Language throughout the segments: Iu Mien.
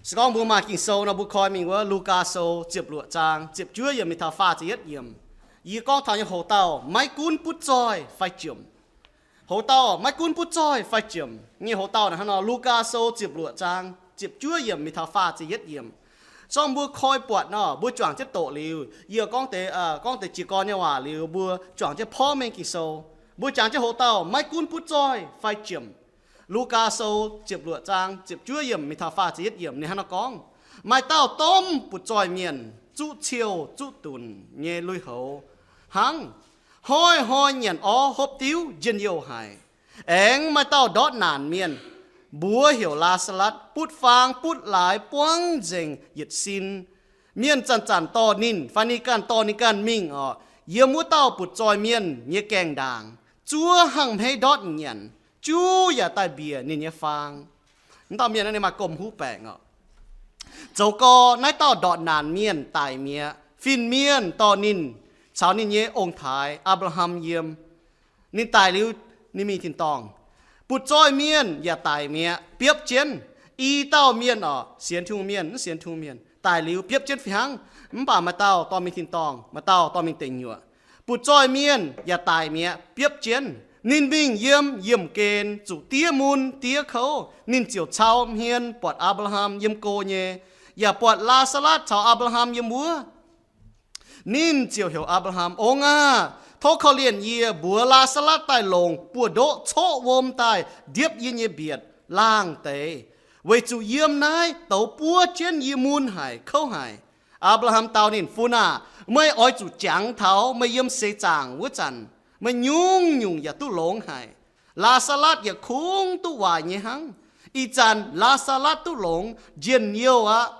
Se gorngv mbuo maaih Ging-Sou nor, mbuo koi mingh wuov Lugaa Sou ziepc luoqc zaang ziepc juov yiemc mingh taux faah ziepc yietv yiemc. Yie gorngv taux nyei hoc dauh maiv gunv butv zoih fai jomc, hoc dauh maiv gunv butv zoih fai jomc nyei hoc dauh naaic hnangv nor, Lugaa Sou ziepc luoqc zaang ziepc juov yiemc mingh taux faah ziepc yietv yiemc. Zorngv mbuo koi buatc nor, mbuo juangc jienv doqc liuz, yie gorngv deix, gorngv deix jiez gorn nyei waac liuz, mbuo juangc jienv porv mengh Ging-Sou. Mbuo jangx jienv hoc dauh maiv gunv butv zoih fai jomc. Lugaa Sou ziepc luoqc zaang ziepc juov yiemc mingh taux faah ziepc yietv yiemc, ninh hnangv nor gorngv, Maaih dauh domh butv zoih mienh zuqv ciou zuqv dunc nyei lui-houx hnangv. Hnoi-hnoi nyanc orv hopv diuv njien-youh haic. Aengx maaih dauh ndortv naanc mienh, mbuox heuc Laa^saa^latv, butv-faang butv-laaix buangv nzengc yietc sin. Mienh zanc-zanc dorh ninh fai ninh ganh dorh ninh ganh mingh orqc, yiem wuov dauh butv zoih mienh nyei gaengh ndaangc, zuov hnangv hmeiv ndortv nyanc, juv yaac daaih mbiec ninh nyei faang. Wuov dauh mienh naaiv ninh maaih gomh huv baengc orqc. Zoux gorx naaiv dauh ndortv naanc mienh daic mi'aqv. Fin-mienh dorh ninh caux ninh nyei ong-taaix, Apc^laa^ham, yiem. Ninh daic liuz, ninh mingh tin-dorngh. Butv zoih mienh yaac daic mi'aqv, biopv jienv. I dauh mienh orqc, sienx Tin-Hungh mienh, mv sienx Tin-Hungh mienh, daic liuz biopv jienv fih hnangv. Mv baac maaih dauh dorh mingh tin-dorngh, maaih dauh dorh mingh deic nyuoqc. Butv zoih mienh yaac daic mi'aqv, biopv jienv. Ninh mingh yiem yiemh gen zuqc diev mun diev kouv. Ninh ziouc cau hmien buatc Apc^laa^ham yiem go nyei, yaac buatc Laa^saa^latv caux Apc^laa^ham yiem wuov. Ninh ziouc heuc Apc^laa^ham, Ong aah! Tov korv-lienh yie mbuox Laa^saa^latv daaih longc buoz-ndoqv coqv wuom daaih ndiepv yie nyei mbietc laangh deix, weic zuqc yiem naaiv douz buov jienv yie mun haic, kouv haic. Apc^laa^ham dau ninh, Fun aah! Meih oix zuqc jangx taux meih yiem seix zaangc wuov zanc, meih nyungc-nyungc yaac duqv longx haic. Laa^saa^latv yaac kungx duqv waaic nyei hnangv. Ih zanc Laa^saa^latv duqv longx, njien-youh aqv.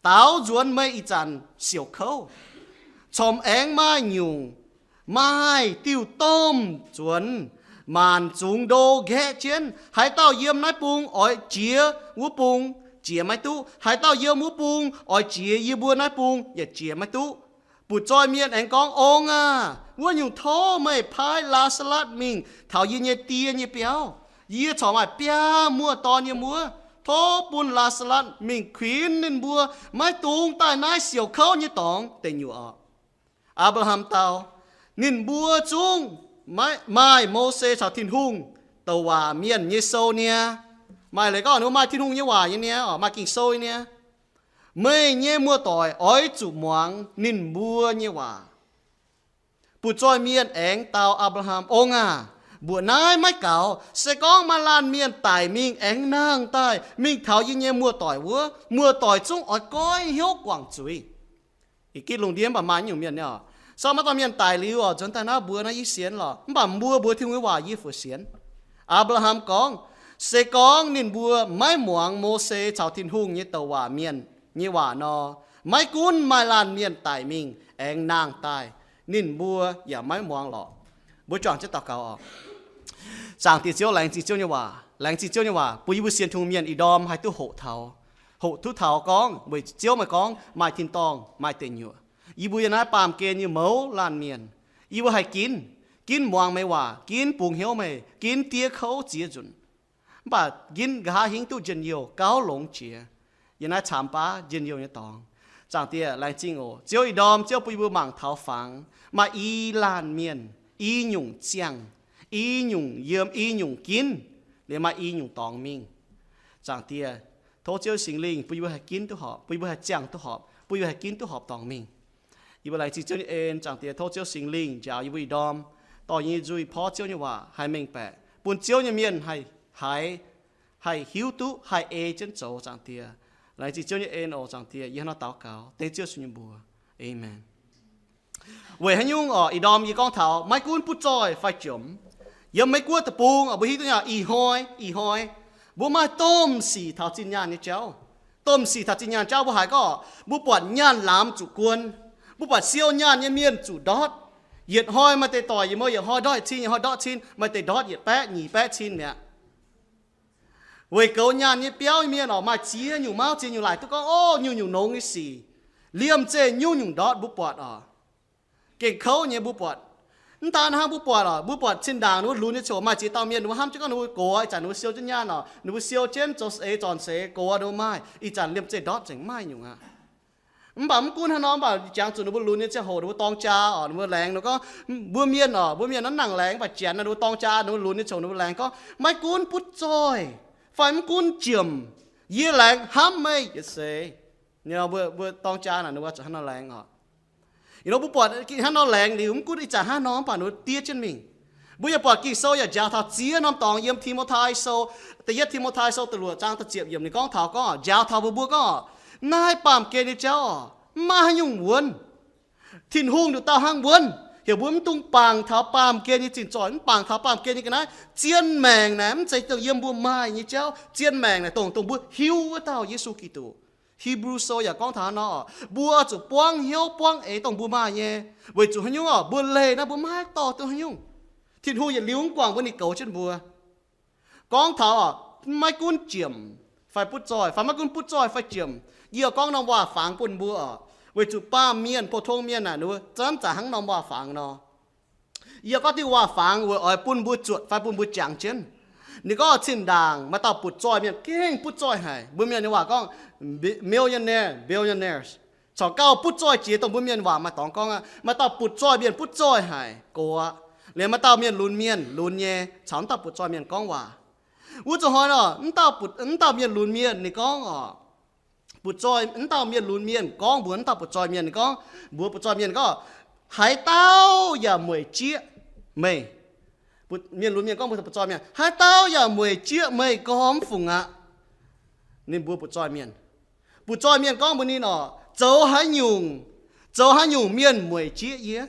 Daaux nzuonx meih ih zanc siouc kouv. Corc aengx maaih nyungc, maaih diuh domh nzuonx, maanc zungx ndo nqaeqv jienv. Haaix dauh yiem naaiv bung oix jiex wuov bung jiex maiv duqv. Haaix dauh yiem wuov bung oix jiex yie mbuo naaiv bung yaac jiex maiv duqv. Butv zoih mienh aengx gorngv, Ong aah! Wuov nyungc tov meih paaiv Laa^saa^latv mingh taux yie nyei die nyei biauv. Yie corc maaih biaa muoz-dorn yiem wuov. Tov bun Laa^saa^latv mingh kuinx ninh mbuo, maiv dungx daaih naaiv siouc kouv nyei dorngx. Deic nyuoqc orqc. Apc^laa^ham dau, Ninh mbuo zungv maaih Mose caux Tin-Hungh douc waac mienh nyei sou niaa. Maaih leiz gorngv ninh mbuo maaih Tin-Hungh nyei waac nyei niaa, orqc, maaih Ging-Sou nyei niaa. Meih nyei muoz-doic oix zuqc muangx ninh mbuo nyei waac. Butv zoih mienh aengx dau Apc^laa^ham, Ong aah! Mbuoqc naaiv maiv gaux. Se gorngv maaih laanh mienh daic mingh aengx nangh daaih mingh taux yie nyei muoz-doic wuov, muoz-doic zungv oix goiv hnyouv guangc zuiz. Ih gitv lungh ndiev mv baac maaih nyungc mienh niaa, se gorngv maaih dauh mienh daic liuz orqc, nzuonx daaih naaiv mbuox naaiv yie sienx lorqc, mv baac mbuo mbuox Tin-Hungh nyei waac yie fu'sienx. Apc^laa^ham gorngv, Se gorngv ninh mbuo maiv muangx Mose caux Tin-Hungh nyei douc waac mienh nyei waac nor, maiv gunv maaih laanh mienh daic mingh aengx nangh daaih, ninh mbuo yaac maiv muangx lorqc. Mbuo juangc jienv daux gaux oc. Zaangc Diex Ziouv, laengz zingh Ziouv nyei waac, laengz zingh Ziouv nyei waac bun yie mbuo sienx Tin-Hungh mienh ih ndorm haih duqv hoqc taux, hoqc duqv taux gorngv weic Ziouv meih gorngv maaih tin-dorngh maaih deic nyuoqc. Yie mbuo yiem naaiv baamh gen nyei mouz laanh mienh, yie mbuo haih ginv, ginv muangx meih waac, ginv bungx hnyouv meih, ginv diev kouv ziex nzunc. Mv baac ginv nqa'haav hingv duqv njien-youh gauh longx jiex yiem naaiv camx baav njien-youh nyei dorngx. Zaangc Diex, laengz zingh oc. Ziouv ih ndorm Ziouv bun yie mbuo mangc taux fangx maaih i laanh mienh, i nyungc ziangh, i nyungc yiem, i nyungc ginv, liemh maaih i nyungc dorngx mingh. Zaangc Diex, tov Ziouv Singx Lingh bun yie mbuo haih ginv duqv horpc, bun yie mbuo haih ziangh duqv horpc, bun yie mbuo haih ginv duqv horpc dorngx mingh. Yie mbuo laengz zingh Ziouv nyei en. Zaangc Diex, tov Ziouv Singx Lingh njaaux yie mbuo ih ndorm dorh yie nyei nzuih porv Ziouv nyei waac haih mengh baeqc, bun Ziouv nyei mienh haih haiz, haih hiuv duqv, haih ei jienv zoux. Zaangc Diex, laengz zingh Ziouv nyei en oc. Zaangc Diex, yie hnangv naaiv daux gaux dengv Ziouv Yesu nyei mbuox. Aamen. Weic haaix nyungc orqc? Ih ndorm yie gorngv taux maiv gunv butv zoih fai jomc, yiem Meiv Guoqv deic-bung mbuo hiuv duqv nyei, ih hnoi, ih hnoi mbuo maaih domh sic taux zinh nyaanh nyei jauv. Domh sic taux zinh nyaanh jauv mbuo haiz gorngv mbuo buatc nyaanh lamz zuqc guon, mbuo buatc siou nyaanh nyei mienh zuqc ndortv. Yietc hnoi maaih deix doic yietc mouh, yietc hnoi ndortv yietc cin, yietc hnoi ndortv cin, maaih deix ndortv yietc baeqv nyic baeqv cin mi'aqv. Weic goux nyaanh nyei biauv nyei mienh orqc, maaih ziex nyungc mauv ziex nyungc laaic duqv gorngv, o, nyungc-nyungc nongx nyei sic, liemh zeih nyungc-nyungc ndortv mbuo buatc orqc. Gengh kouv nyei mbuo buatc. Mv daan hnangv, mbuo buatc oc, mbuo buatc zinh ndaangc ninh mbuo lunx nyei ziangh hoc maaih ziex dauh mienh ninh mbuo hnamv jienv gorngv ninh mbuo gox, ih zanc ninh mbuo siou jienv nyaanh oc, ninh mbuo siou jienv zoux eix zornc seix gox ninh mbuo maaih, ih zanc liemh zeih ndortv nzengc, maaih nyungc aqv. Mv baac mv gunv haaix nor, mv baac jangx zuqc ninh mbuo lunx nyei ziangh hoc ninh mbuo dorng jaa oc, ninh mbuo laengz nor gorngv, mbuo mienh oc, mbuo mienh naaiv nangc laengz, mv baac janx ninh mbuo dorng jaa, ninh mbuo lunx nyei ziangh hoc ninh mbuo laengz gorngv, maiv gunv butv zoih fai mv gunv jomc, yie laengz hnamv meih yietc seix. Ninh mbuo, mbuo dorng jaa naaic ninh mbuo zuqc hnangv nor laengz oc. Ih nor mbuo buatc hnangv nor laengz liuz, mv gunv ih zanc hnangv nor, mv baac ninh mbuo diev jienv mingh. Mbuo yaac buatc Ging-Sou yaac njaaux taux ziex norm dorngx yiem Ti^mo^tai Sou, da'yietv Ti^mo^tai Sou da'luoqc zaang da'ziepc yiemc ninh gorngv taux gorngv, njaaux taux mbuo, mbuo gorngv, naaiv baamh gen nyei jauv oc, mv maaih haaix nyungc wuonv. Tin-Hungh nduqc dauh hnangv wuonv, heuc mbuo mv dungx bangc taux baamh gen nyei zinh zoih, mv bangc taux baamh gen nyei ga'naaiv. Zien maengc naaic mv zeiz dongh yiem mbuo maaih nyei jauv. Zien maengc naaic dongh, dongh mbuo hiuv wuov dauh Yesu Giduc. Hipv^lu Sou yaac gorngv taux nor, mbuo zuqc buangv hnyouv buangv eix dongh mbuo maaih nyei. Weic zuqc haaix nyungc oc? Mbuo leih naaiv mbuo maiv dorh duqv haaix nyungc. Tin-Hungh yietc liuz mv guangc mbuo, ninh goux jienv mbuo. Gorngv taux oc, maiv gunv jomc fai butv zoih, fai maiv gunv butv zoih fai jomc, yie gorngv norm waac fangx bun mbuo oc. Weic zuqc baamh mienh, pou-tong mienh naaic, ninh mbuo zanc zanc hnangv norm waac fangx nor. Yie gorngv diuh waac fangx weic oix bun mbuo zuotc fai bun mbuo jangx jienv. Ninh gorngv zinh ndaangc maaih dauh butv zoih mienh gengh butv zoih haic. Mbuo mienh nyei waac gorngv millionaire, billionaires. Corc gauh butv zoih jiex dongh mbuo mienh waac maaih dorngx gorngv aqv. Maaih dauh butv zoih mienh butv zoih haic, gox aqv. Liemh maaih dauh mienh lunx mienh, lunx nyei, caux mv dauh butv zoih mienh gorngv waac. Wuov zuqc hnoi nor, mv dauh, mv dauh mienh lunx mienh ninh gorngv oc, butv zoih, mv dauh mienh lunx mienh gorngv mbuox mv dauh butv zoih mienh, ninh gorngv, mbuox butv zoih mienh gorngv, haaix dauh yaac mueic jieqv meih. Mienh lunx mienh gorngv mbuox butv zoih mienh, haaix dauh yaac mueic jieqv meih gormx fungc aqv. Ninh mbuox butv zoih mienh. Butv zoih mienh gorngv mbuox ninh oc, zoux haaix nyungc, zoux haaix nyungc mienh mueic jieqv yie?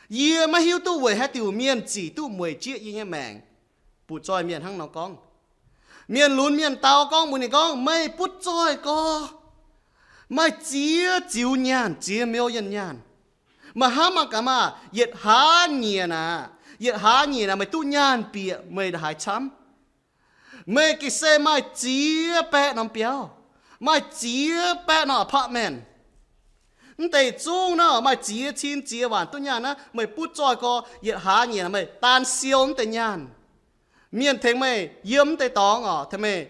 Yie maiv hiuv duqv weic haaix diuc mienh zic duqv mueic jieqv yie nyei maengc. Butv zoih mienh hnangv nor gorngv. Mienh lunx mienh dau gorngv mbuox ninh gorngv, meih butv zoih gorx, maaih ziex ziux nyaanh, ziex million nyaanh. Meih hnamv mangc gaax maah, yietc hlaax nyieqc naaic, yietc hlaax nyieqc naaic meih duqv nyaanh bieqc meih ndaaih haaix camv? Meih ga'sie maaih ziex baeqv norm biauv, maaih ziex baeqv norm apartment. Mv deix zungv naaiv maaih ziex cin ziex waanc duqv nyaanh naaiv, meih butv zoih gorx yietc hlaax nyieqc meih daan siou mv deix nyaanh. Mienh tengx meih yiem mv deix dorngx oc, tengx meih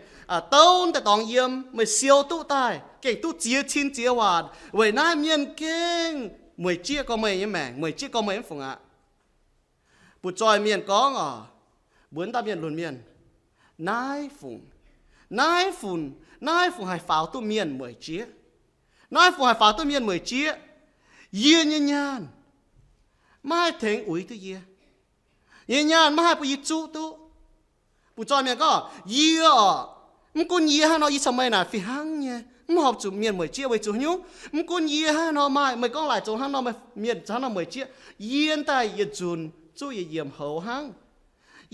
douv mv deix dorngx yiem, meih siou duqv daaih gengh duqv ziex cin ziex waanc. Weic naaiv mienh gengh mueic jieqv gorx meih nyei maengc, mueic jieqv gorx meih mv fungc aqv. Butv zoih mienh gorngv oc, mbuox dauh mienh lunx mienh, naaiv fungc, naaiv fungc, naaiv fungc haih faaux duqv mienh mueic jieqv. Naaiv fungc haih faaux duqv mienh mueic jieqv. Yie nyei nyaanh maiv haih tengx uix duqv yie. Yie nyei nyaanh maiv haih bun yie zuqv duqv. Butv zoih mienh gorngv, yie oc, mv gunv yie hnangv nor, yie caux meih naaic fih hnangv nyei, mv horpc zuqc mienh mueic jieqv. Weic zuqc haaix nyungc? Mv gunv yie hnangv nor maaih, meih gorngv laaic zoux hnangv nor, mienh hnangv nor mueic jieqv, yie daaih yietc nzunc zuqv yietc yiemc houx hnangv.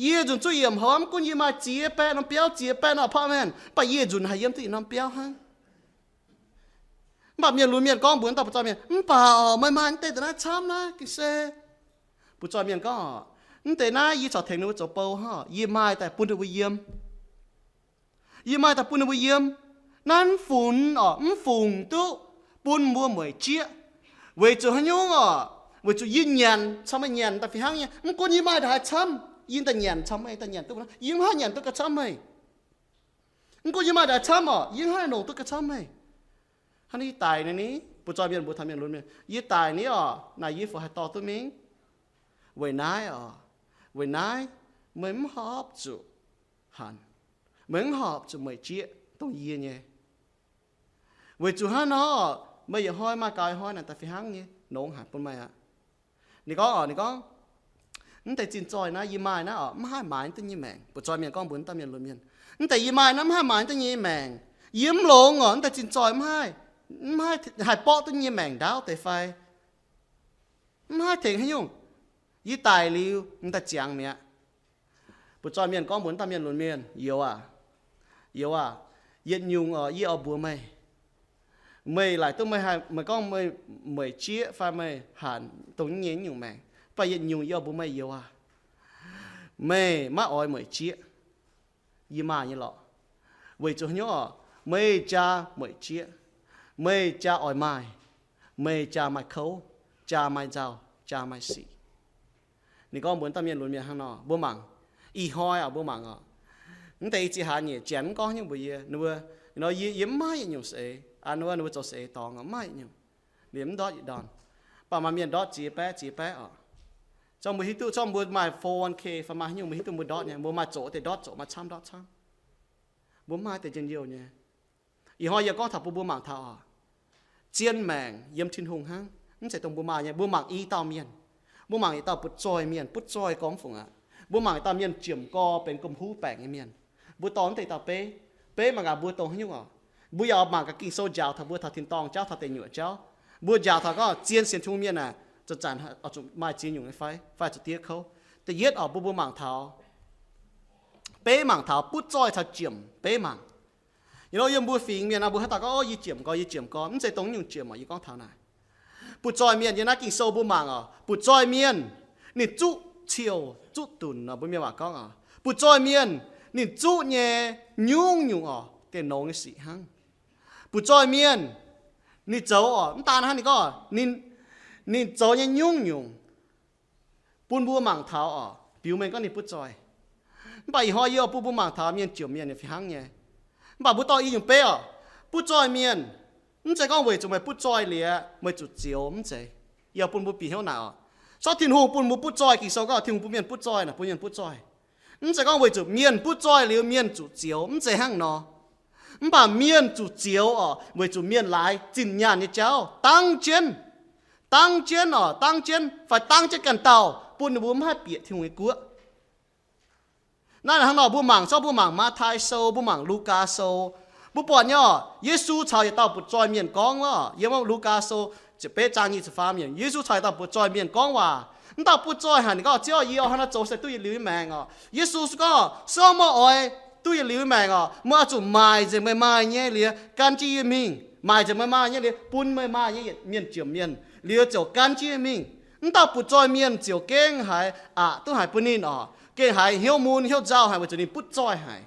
Yie nzunc zuqv yiemc houx, mv gunv yie maaih ziex baeqv norm biauv, ziex baeqv norm apartment, mv baac yie nzunc haih yiem duqv yietc norm biauv hnangv. Mv baac mienh lunx mienh gorngv mbuox dauh butv zoih mienh, mv baac oc, meih maaih mv deix da'naaiv camv naaiv ga'sie. Butv zoih mienh gorngv, mv deix naaiv yie corc tengx ninh mbuo zoux bou hnangv, yie maaih daaih bun ninh mbuo yiem. Yie maaih daaih bun ninh mbuo yiem. Naaiv mv funx oc, mv fungc duqv bun mbuo mueic jieqv. Weic zuqc haaix nyungc oc? Weic zuqc yie nyanc caux meih nyanc daaih fih hnangv nyei. Mv gunv yie maaih ndaaih haaix camv, yie daaih nyanc caux meih daaih nyanc duqv, yie mv haih nyanc duqv gauh camv meih. Mv gunv yie maaih ndaaih haaix camv oc, yie mv haih longc duqv gauh camv meih. Hnangv naaiv yie daic naaiv ni, butv zoih mienh mbuox taux mienh lunx mienh, yie daic ni oc, naaic yie fungc haih dorh duqv mingh? Weic naaiv oc, weic naaiv meih mv horpc zuqc hanc, meih mv horpc zuqc mueic jieqv dongh yie nyei. Weic zuqc hnangv nor, meih yietc hnoi maaih gaux hnoi naaic daaih fih hnangv nyei, nongx haic bun meih aqv. Ninh gorngv oc, ninh gorngv, mv deix zinh zoih naaiv yie maaih naaiv oc, mv haih maaiz duqv nyei maengc. Butv zoih mienh gorngv mbuox dauh mienh lunx mienh, mv deix yie maaih naaiv mv haih maaiz duqv nyei maengc. Yie mv longx oc, mv deix zinh zoih mv haih, mv haih, haih borqv duqv nyei maengc ndaauv deix fai? Mv haih tengx haaix nyungc. Yie daic liuz m'daaih ziangx mi'aqv. Butv zoih mienh gorngv mbuox dauh mienh lunx mienh, youz aac, youz aac, yietc nyungc oc, yie oix mbuox meih, meih laaic duqv meih haih, meih gorngv meih mueic jieqv fai meih hanc dongh nyei nyungc maengc, mv baac yietc nyungc yie oix mbuox meih, youz aac, meih maiv oix mueic jieqv. Yie maaih nyei lorqc. Weic zuqc haaix nyungc oc? Meih jaa mueic jieqv, meih jaa oix maaih, meih jaa maaih kouv, jaa maaih nzauh, jaa maaih sic. Ninh gorngv mbuox dauh mienh lunx mienh hnangv nor, mbuo mangc. Ih hnoi oc, mbuo mangc oc. Mv deix i ziex hlaax nyeic janx mv gorngv hnyouv mbuox yie, ninh mbuo, you know, yie, yie mv maaih yietc nyungc seix, aa, ninh mbuo, ninh mbuo zoux seix dorngx oc, mv maaih yietc nyungc. Liemh mv ndortv yietc ndorn. Mv baac maaih mienh ndortv ziex baeqv ziex baeqv oc. Zorqv mbuo hiuv duqv, zorqv mbuo maaih four oh one k fai maaih haaix nyungc, mbuo hiuv duqv mbuo ndortv nyei, mbuo maaih zoqc deix ndortv zoqc, maaih camv ndortv camv. Mbuo maaih deix njien-youh nyei. Ih hnoi yie gorngv taux bun mbuo mangc taux oc, zien maengc yiem Tin-Hungh hnangv, mv zeiz dongh mbuo maaih nyei. Mbuo mangc i dauh mienh, mbuo mangc yietc dauh butv zoih mienh, butv zoih gormx fungc aqv. Mbuo mangc yietc dauh mienh jiemc gorx benx gomh huv baengc nyei mienh. Mbuo dorh mv deix dauh beiv, beiv mangc gaax mbuo dongh haaix nyungc oc. Mbuo yaac mangc gaax Ging-Sou njaaux taux mbuo taux tin-dorngh jauv, taux deic nyuoqc jauv. Mbuo njaaux taux gorngv zien sienx Tin-Hungh mienh aah, zanc-zanc oix zuqc maaih ziex nyungc nyei fai, fai zuqc diev kouv. Da'yietv oc, bun mbuo mangc taux, beiv mangc taux butv zoih caux jiemc. Beiv mangc, you know, yiem mbuo fingx mienh nor, mbuo haaix dauh gorngv, o, yie jiemc gorx, yie jiemc gorx, mv zeiz dongh nyungc jiemc oc. Yie gorngv taux naaic, butv zoih mienh yiem naaiv Ging-Sou mbuo mangc oc, butv zoih mienh ninh zuqv ciouh zuqv dunc nor, mbuo mienh waac gorngv oc, butv zoih mienh ninh zuqv nyei nyungc-nyungc oc, gengh nongx nyei sic hnangv. Butv zoih mienh ninh zoux oc, mv daan hnangv, ninh gorngv ninh, ninh zoux nyei nyungc-nyungc bun mbuo mangc taux oc, biux mengh gorngv ninh butv zoih. Mv baac ih hnoi yie oix bun mbuo mangc taux mienh jiemc mienh fih hnangv nyei. Mv baac mbuo dorh i nyungc beiv oc, butv zoih mienh, mv zeiz gorngv weic zuqc meih butv zoih liuz meih zuqc zioux, mv zeiz. Yie oix bun mbuo bieqc hnyouv naaic oc. Zorqv Tin-Hungh bun mbuo butv zoih, Ging-Sou gorngv Tin-Hungh bun mienh butv zoih naaic, bun mienh butv zoih. Mv zeiz gorngv weic zuqc mienh butv zoih liuz mienh zuqc zioux, mv zeiz hnangv nor. Mv baac mienh zuqc zioux oc, weic zuqc mienh laaix zinh nyaanh nyei jauv dangv jienv, dangv jienv oc, dangv jienv fai dangv jienv ganh dauh, bun ninh mbuo mv haih bieqc Tin-Hungh nyei guoqv. Naaiv hnangv nor mbuo mangc, zorqv mbuo mangc Matv^tai Sou, mbuo mangc Lugaa Sou, mbuo buatc nyei oc, Yesu caux yietc dauh butv zoih mienh gorngv oc. Yiem Lugaa Sou ziepc betv zaang nyic ziepc faam yiemc, Yesu caux yietc dauh butv zoih mienh gorngv waac. Mv dauh butv zoih haic ninh gorngv, Ziouv, yie oix hnangv naaiv zoux se duqv yietc liuz nyei maengc oc. Yesu se gorngv, Se gorngv meih oix duqv yietc liuz nyei maengc oc, meih oix zuqc maaic nzengc meih maaih nyei liuz gan jienv yie mingh. Maaic nzengc meih maaih nyei liuz bun meih maaih nyei mienh jiemc mienh liuz ziouc gan jienv yie mingh. Mv dauh butv zoih mienh ziouc gengh haiz aqc duqv haic bun ninh oc, gengh haiz hnyouv mun hnyouv nzauh haic weic zuqc ninh butv zoih haic.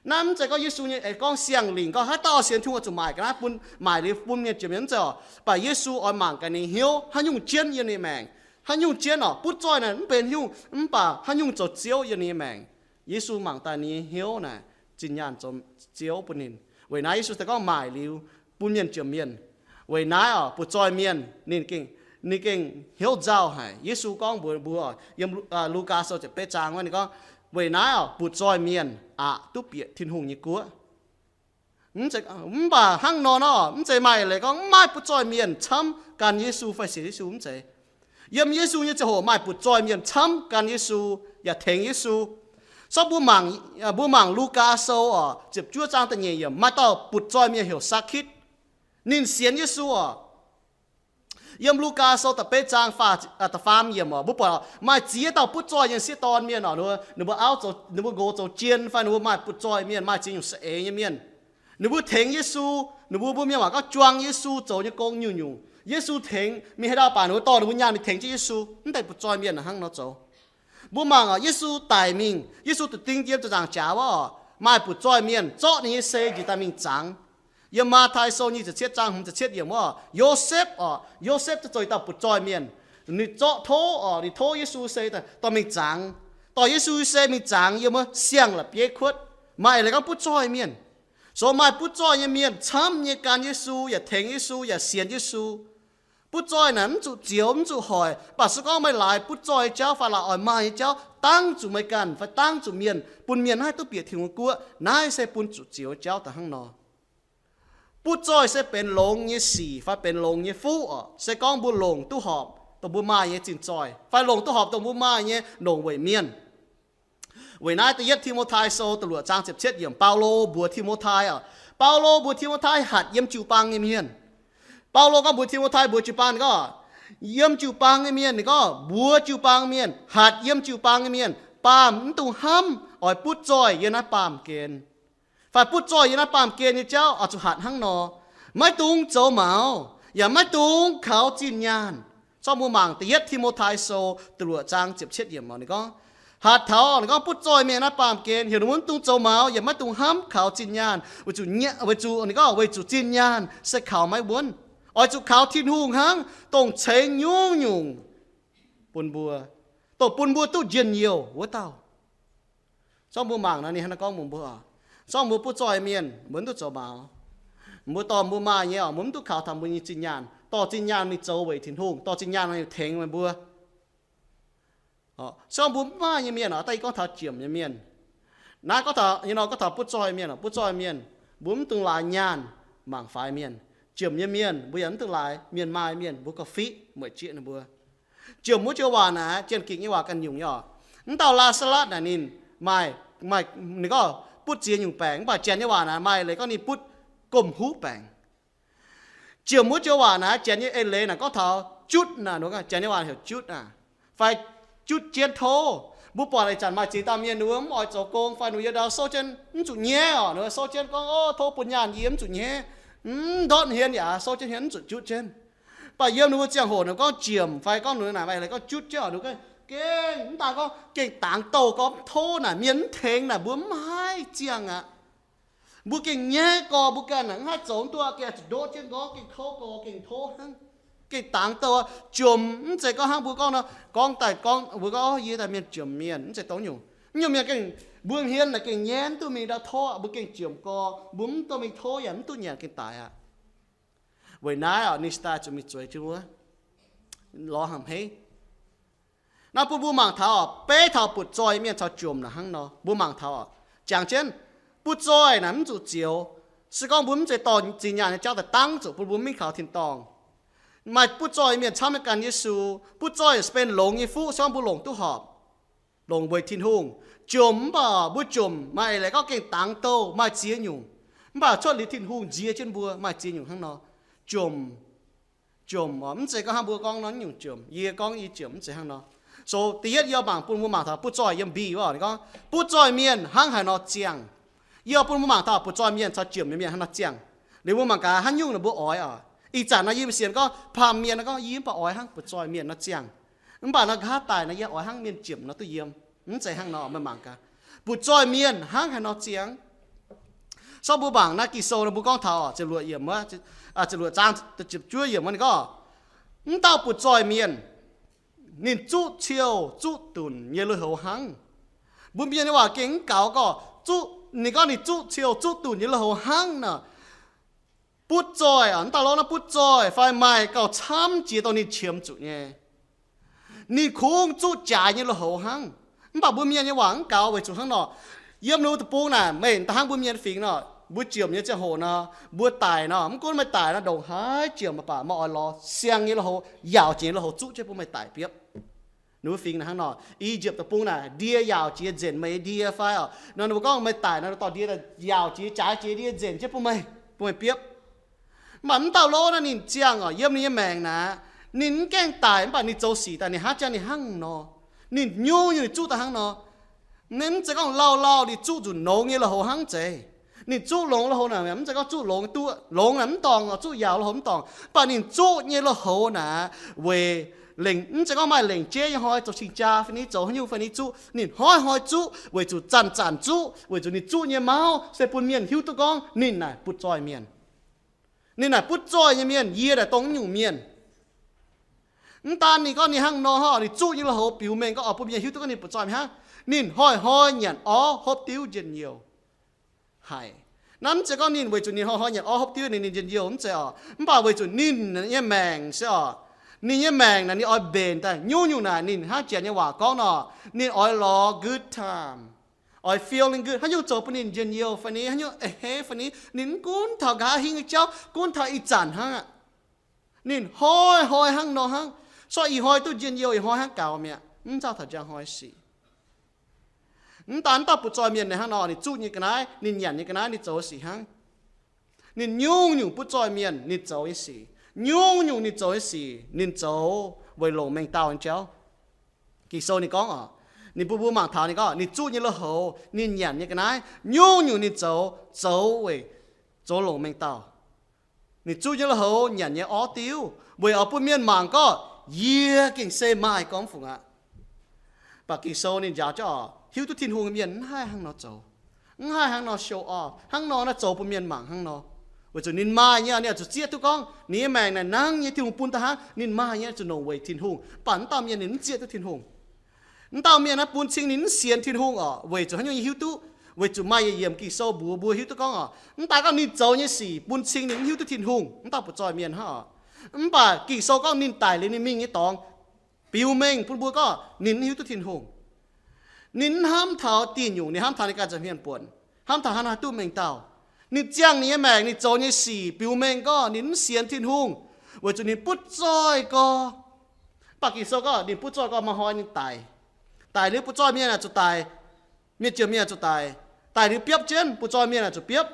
Naaiv mv zeiz gorngv Yesu nyei, eix gorngv Singx Lingc gorngv haaix dauh sienx Tin-Hungh oix zuqc maaic ga'naaiv bun, maaic liuz bun mienh jiemc mienh, mv zeiz oc. Mv baac Yesu oix mangc gaax ninh hnyouv haaix nyungc jienv yiem ninh maengc, haaix nyungc jienv oc. Butv zoih naaic mv benx haaix nyungc, mv baac haaix nyungc zoux Ziouv yiem ninh nyei maengc. Yesu mangc daaih ninh nyei hnyouv naaic zinh nyaanh zoux Ziouv bun ninh. Weic naaiv Yesu se gorngv maaic liuz bun mienh jiemc mienh. Weic naaiv oc, butv zoih mienh ninh gengh, ninh gengh hnyouv nzauh haic. Yesu gorngv mbuox mbuo yiem Lugaa Sou ziepc betv zaang wuov, ninh gorngv, Weic naaiv oc, butv zoih mienh aqc duqv bieqc Tin-Hungh nyei guoqv. Mv baac hnangv nor nor, mv zeiz maaih leiz gorngv mv maaih butv zoih mienh camv gan Yesu fai sienx Yesu, mv zeiz. Yiem Yesu nyei ziangh hoc maaih butv zoih mienh camv gan Yesu yaac tengx Yesu. Zorqv mbuo mangc, mbuo mangc Lugaa Sou oc, ziepc juov zaang da'nyeic yiemc, maaih dauh butv zoih mienh heuc Sakitv. Ninh sienx Yesu oc. Yiem Lugaa Sou da'betv zaang da'faam yiemc oc, mbuo buatc maaih ziex dauh butv zoih nyei sieqv dorn mienh oc, ninh mbuo auv, ninh mbuo nqox zoux jien fai ninh mbuo maaih butv zoih mienh, maaih ziex nyungc saeng-eix nyei mienh. Ninh mbuo tengx Yesu, ninh mbuo, mbuo mienh waac gorngv juang Yesu zoux nyei gong nyungc-nyungc. Yesu tengx mingh haaix ndau baac ninh mbuo dorh ninh mbuo nyaanh mingh tengx jienv Yesu. Mv deix butv zoih mienh hnangv nor zoux. Mbuo mangc oc, Yesu daic mingh, Yesu duqv ding yiem ziepc nzaangc jaax wuov oc, maaih butv zoih mienh zorqv ninh nyei sei njiec daaih mingh zangx. Yiem Matv^tai Sou nyic ziepc cietv zaang hmz ziepc cietv yiemc wuov, Yosepv oc, Yosepv zoux yietc dauh butv zoih mienh. Ninh zorqv tov oc, ninh tov Yesu sei dorh mingh zangx, dorh Yesu sei mingh zangx yiem wuov siang-la'bieiv kuotv. Maaih leiz gorngv butv zoih mienh. So maaih butv zoih nyei mienh camv nyei gan Yesu yaac tengx Yesu yaac sienx Yesu. Butv zoih naaic mv zuqc zioux mv zuqc hoic, mv baac se gorngv meih laaix butv zoih jauv fai laaix oix maaih nyei jauv dangv zuqc meih ganh fai dangv zuqc mienh, bun mienh haih duqv bieqc Tin-Hungh guoqv, naaiv se bun zuqc zioux jauv daaih hnangv nor. Butv zoih se benx longx nyei sic fai benx longx nyei fuqv oc. Se gorngv mbuo longc duqv horpc dongh mbuo maaih nyei zinh zoih fai longc duqv horpc dongh mbuo maaih nyei longc weic mienh. Weic naaiv da'yietv Ti^mo^tai Sou da'luoqc zaang ziepc cietv yiemc, Baulo mbuox Ti^mo^tai oc. Baulo mbuox Ti^mo^tai hatc yiem jiu-baang nyei mienh. Baulo gorngv mbuox Ti^mo^tai mbuox jiu-baang ninh gorngv, yiem jiu-baang nyei mienh, ninh gorngv mbuox jiu-baang mienh, hatc yiem jiu-baang nyei mienh, baamh mv dungx hnamv oix butv zoih yiem naaiv baamh gen. Fai butv zoih yiem naaiv baamh gen nyei jauv oix zuqc hatc hnangv nor. Maiv dungx zoux maux, yaac maiv dungx kaux zinh nyaanh. Zorqv mbuo mangc da'yietv Ti^mo^tai Sou da'luoqc zaang ziepc cietv yiemc oc, ninh gorngv, hatc taux ninh gorngv butv zoih mienh naaiv baamh gen heuc ninh mbuo mv dungx zoux maux yaac maiv dungx hnamv kaux zinh nyaanh, weic zuqc, weic zuqc ninh gorngv weic zuqc zinh nyaanh se kaux maiv wuonv. Oix zuqc kaux Tin-Hungh hnangv, dongh ceix nyungc-nyungc bun mbuo, dongh bun mbuo duqv njien-youh wuov dauh. Zorqv mbuo mangc nor, ninh hnangv naaiv gorngv mbuox mbuo, zorqv mbuo butv zoih mienh, mbuo mv duqv zoux maux. Mbuo dorh mbuo maaih nyei oc, mbuo mv duqv kaux taux mbuo nyei zinh nyaanh, dorh zinh nyaanh mingh zoux weic Tin-Hungh, dorh zinh nyaanh mingh tengx meih mbuo. Se gorngv mbuo mv maaih nyei mienh oc, daaih yie gorngv taux jiemc nyei mienh. Naaiv gorngv taux, nyei nor gorngv taux butv zoih mienh oc, butv zoih mienh, mbuo mv dungx laaix nyaanh mangc faix mienh. Jiemc nyei mienh mbuo yaac mv dungx laaix mienh maaih mienh mbuo gorngv fiqv mueic jieqv ninh mbuo. Jiemc wuov joux waac naaic, Janx-Gikc nyei waac ganh nyungc nyei oc. Mv dauh Laa^saa^latv naaic ninh maaih, maaih, ninh gorngv butv ziex nyungc baengc, mv baac Janx nyei waac naaic maaih leiz gorngv ninh butv gomh huv baengc. Jiemc wuov joux waac naaic, Janx nyei eix leiz naaic gorngv taux jutv naaic, Janx nyei waac heuc jutv aac, fai jutv jienv tov. Mbuo buatc ih zanc maaih ziex dauh mienh ninh mbuo mv oix zoux gong fai ninh mbuo yiem ndau souv jienv mv zuqc nyaiv oc, ninh mbuo souv jienv gorngv, o, tov bun nyaanh yie, mv zuqc nyaiv, mv ndortv hmien yaac souv jienv hmien mv zuqc jutv jienv. Mv baac yiem ninh mbuo ziangh hoc ninh gorngv jiemc fai gorngv ninh naaic maaih leiz gorngv jutv jienv oc, ninh gengh mv daan gorngv gengh dangx douh gorngv tov naaic mienh mv tengx naaic mbuo mv haih ziangh aqv. Mbuo gengh nyaiv gorx mbuo ganh naaic mv haih zoux mv duqv, gengh zuqc ndoqv jienv nqorngv, gengh kouv gorx, gengh tov hnangv, gengh dangx douh. Jomc mv zeiz gorngv hnangv mbuo gorngv nor, gorngv daaih gorngv mbuo gorngv, o, yie daaih mienh jomc mienh, mv zeiz dongh nyungc. Nyungc mienh gengh mbuo hmien naaic gengh nyaiv mv duqv mingh ndau tov, mbuo gengh jomc gorx, mbuo mv duqv mingh tov yaac mv duqv nyanc gengh daic aqv. Weic naaiv oc, ninh se daaih zuqc mingh zueiz jienv wuov, lorz hnamv heix. Naaiv bun mbuo mangc taux oc, beiv taux butv zoih mienh caux jomc naaic hnangv nor. Mbuo mangc taux oc, jangx jienv butv zoih naaic mv zuqc zioux. Se gorngv mbuo mv zeiz dorh zinh nyaanh nyei jauv daaih dangv zuqc bun mbuo mingh kaux tin-dorngh. Maaih butv zoih mienh camv nyei gan Yesu. Butv zoih se benx longx nyei fuqv, se gorngv mbuo longc duqv horpc, longc weic Tin-Hungh. Jomc mv baac mbuo jomc maaih eix leiz gorngv gengh dangx douh, maaih ziex nyungc. Mv baac cuotv liuz Tin-Hungh nziex jienv mbuo maaih ziex nyungc hnangv nor. Jomc, jomc oc, mv zeiz gorngv hnangv mbuo gorngv nor nyungc jomc, yie gorngv yie jomc, mv zeiz hnangv nor. So da'yietv yie mangc bun mbuo mangc taux butv zoih yiem B wuov, ninh gorngv butv zoih mienh hnangv haaix nor ziangh. Yie bun mbuo mangc taux butv zoih mienh caux jomc nyei mienh hnangv nor ziangh. Liuz mbuo mangc gaax haaix nyungc ninh mbuo oix oc. Ih zanc nor yie mbuo sienx gorngv baamh mienh nor gorngv yie mv baac oix hnangv butv zoih mienh nor ziangh. Mv baac nor nqa'haav daic nor yie oix hnangv mienh jomc nor duqv yiem. Mv zeiz hnangv nor, meih mangc gaax. Butv zoih mienh hnangv haaix nor ziangh. So mbuo mangc naaiv Ging-Sou nor mbuo gorngv taux ziepc luoqc yiemc wuov, ziepc luoqc zaang ziepc juov yiemc wuov ninh gorngv, mv dauh butv zoih mienh, ninh zuqv ciou zuqv dunc nyei lui-houx hnangv. Mbuo mienh nyei waac gengh mv gaux gorngv zuqv, ninh gorngv ninh zuqv ciou zuqv dunc nyei lui-houx hnangv nor. Butv zoih oc, mv dauh lorqc, naaiv butv zoih fai maaih gauh camv jiex dongh ninh qiemx zuqc nyei. Ninh kungx zuqv jaaix nyei lui-houx hnangv. Mv baac mbuo mienh nyei waac mv gaux weic zuqc hnangv nor. Yiem ninh mbuo deic-bung naaic, meih daaih hnangv mbuo mienh fingx nor, mbuo jomc nyei ziangh hoc nor, mbuo daic nor, mv gunv meih daic nor, ndongc haaix jomc mv baac meih oix lorz siang nyei lui-houx, yaauc jiex nyei lui-houx zuqv jienv bun meih daic biopv. Ninh mbuo fingx naaic hnangv nor, I^yipv Deic-Bung naaic, ndie yaauc jiex nzengc meih nyei ndie fai oc. Nor ninh mbuo gorngv meih daic nor, dorh ndie yaauc jiex, jaaix jiex ndie nzengc jienv bun meih, bun meih biopv. Mv baac mv dauh lorqc naaiv ninh ziangh oc, yiem ninh nyei maengc naaic, ninh mv gaengh daic mv baac ninh zoux sic daaih ninh hnangv jangv ninh hnangv nor. Ninh nyungc-nyungc ninh zuqv daaih hnangv nor. Ninh mv zeiz gorngv lauh lauh ninh zuqv nzunc longx nyei lui-houx hnangv zeiz. Ninh zuqv longx lui-houx naaic mv zeiz gorngv zuqv longx duqv, longx naaic mv dorngc, zuqv yaauc lui-houx mv dorngc. Mv baac ninh zuqv nyei lui-houx naaic weic lengc, mv zeiz gorngv maaih lengc jeiv nyei hnoi zoux cing-jaa fai ni zoux haaix nyungc fai ni zuqv. Ninh hnoi-hnoi zuqv weic zuqc zanc-zanc zuqv, weic zuqc ninh zuqv nyei mauv se bun mienh hiuv duqv gorngv ninh naaic butv zoih mienh. Ninh naaic butv zoih nyei mienh, yie naaic dongh nyungc mienh. Mv daan ninh gorngv ninh hnangv nor hnangv, ninh zuqv nyei lui-houx biux mengh gorngv oix bun mienh hiuv duqv gorngv ninh butv zoih mienh hnangv. Ninh hnoi-hnoi nyanc orv hopv diuv njien-youh haic. Naaiv mv zeiz gorngv ninh weic zuqc ninh hnoi-hnoi nyanc orv hopv diuv ninh, ninh njien-youh, mv zeiz oc. Mv baac weic zuqc ninh nyei maengc se oc, ninh nyei maengc naaic ninh oix mbenc daaih nyungc-nyungc naaic ninh hnangv Janx nyei waac gorngv nor, ninh oix lorz good time, oix feeling good, haaix nyungc zoux bun ninh njien-youh fai ni, haaix nyungc a'hneiv fai ni, ninh mv gunv taux nqa'haav hingh nyei jauv, gunv taux ih zanc hnangv aqv. Ninh hnoi-hnoi hnangv nor hnangv. So ih hnoi duqv njien-youh ih hnoi hnangv gaux mi'aqv, mv nzauh taux njang hnoi sic. Mv daan dauh butv zoih mienh naaic hnangv nor, ninh zuqv nyei ga'naaiv, ninh nyanc nyei ga'naaiv, ninh zoux sic hnangv. Ninh nyungc-nyungc butv zoih mienh ninh zoux nyei sic, nyungc-nyungc ninh zoux nyei sic ninh zoux weic longc mengh dauh nyei jauv. Ging-Sou ninh gorngv oc, ninh bun mbuo mangc taux ninh gorngv ninh zuqv nyei lui-houx, ninh nyanc nyei ga'naaiv, nyungc-nyungc ninh zoux, zoux weic, zoux longc mengh dauh. Ninh zuqv nyei lui-houx, nyanc nyei orv diuv weic oix bun mienh mangc gorngv yie gengh se maaih gorngv fungc aqv. Mv baac Ging-Sou ninh njaaux jienv oc, hiuv duqv Tin-Hungh nyei mienh mv haih hnangv nor zoux, mv haih hnangv nor show off, hnangv nor naaiv zoux bun mienh mangc hnangv nor. Weic zuqc ninh maaih nyei, ninh oix zuqc zieqv duqv gorngv ninh nyei maengc naaic hnangv nyei Tin-Hungh bun daaih hnangv, ninh maaih nyei zuqc nongc weic Tin-Hungh. Mv baac mv dauh mienh ninh mv zieqv duqv Tin-Hungh. M'dauh mienh naaiv bun cing ninh mv sienx Tin-Hungh oc. Weic zuqc haaix nyungc yie hiuv duqv? Weic zuqc maaih yietc yiemc Ging-Sou mbuox mbuo hiuv duqv gorngv oc, m'daaih gorngv ninh zoux nyei sic bun cing ninh mv hiuv duqv Tin-Hungh. M'dauh butv-zoih mienh hnangv oc. Mv baac Ging-Sou gorngv ninh daic liuz ninh mingh nyei dorngx biux mengh bun mbuo gorngv ninh mv hiuv duqv Tin-Hungh. Ninh mv hnamv taux diuh nyungc, ninh hnamv taux ninh ganh nza'hmien buonc, hnamv taux hnangv naaiv duqv mengh dauh. Ninh ziangh ninh nyei maengc, ninh zoux nyei sic biux mengh gorngv ninh mv sienx Tin-Hungh, weic zuqc ninh butv-zoih gorx. Mv baac Ging-Sou gorngv ninh butv-zoih gorx, maaih hnoi ninh daic. Daic liuz butv-zoih mienh aah, zuqc daic. Mienh jiex mienh aah, zuqc daic. Daic liuz biopv jienv, butv-zoih mienh aah, zuqc biopv.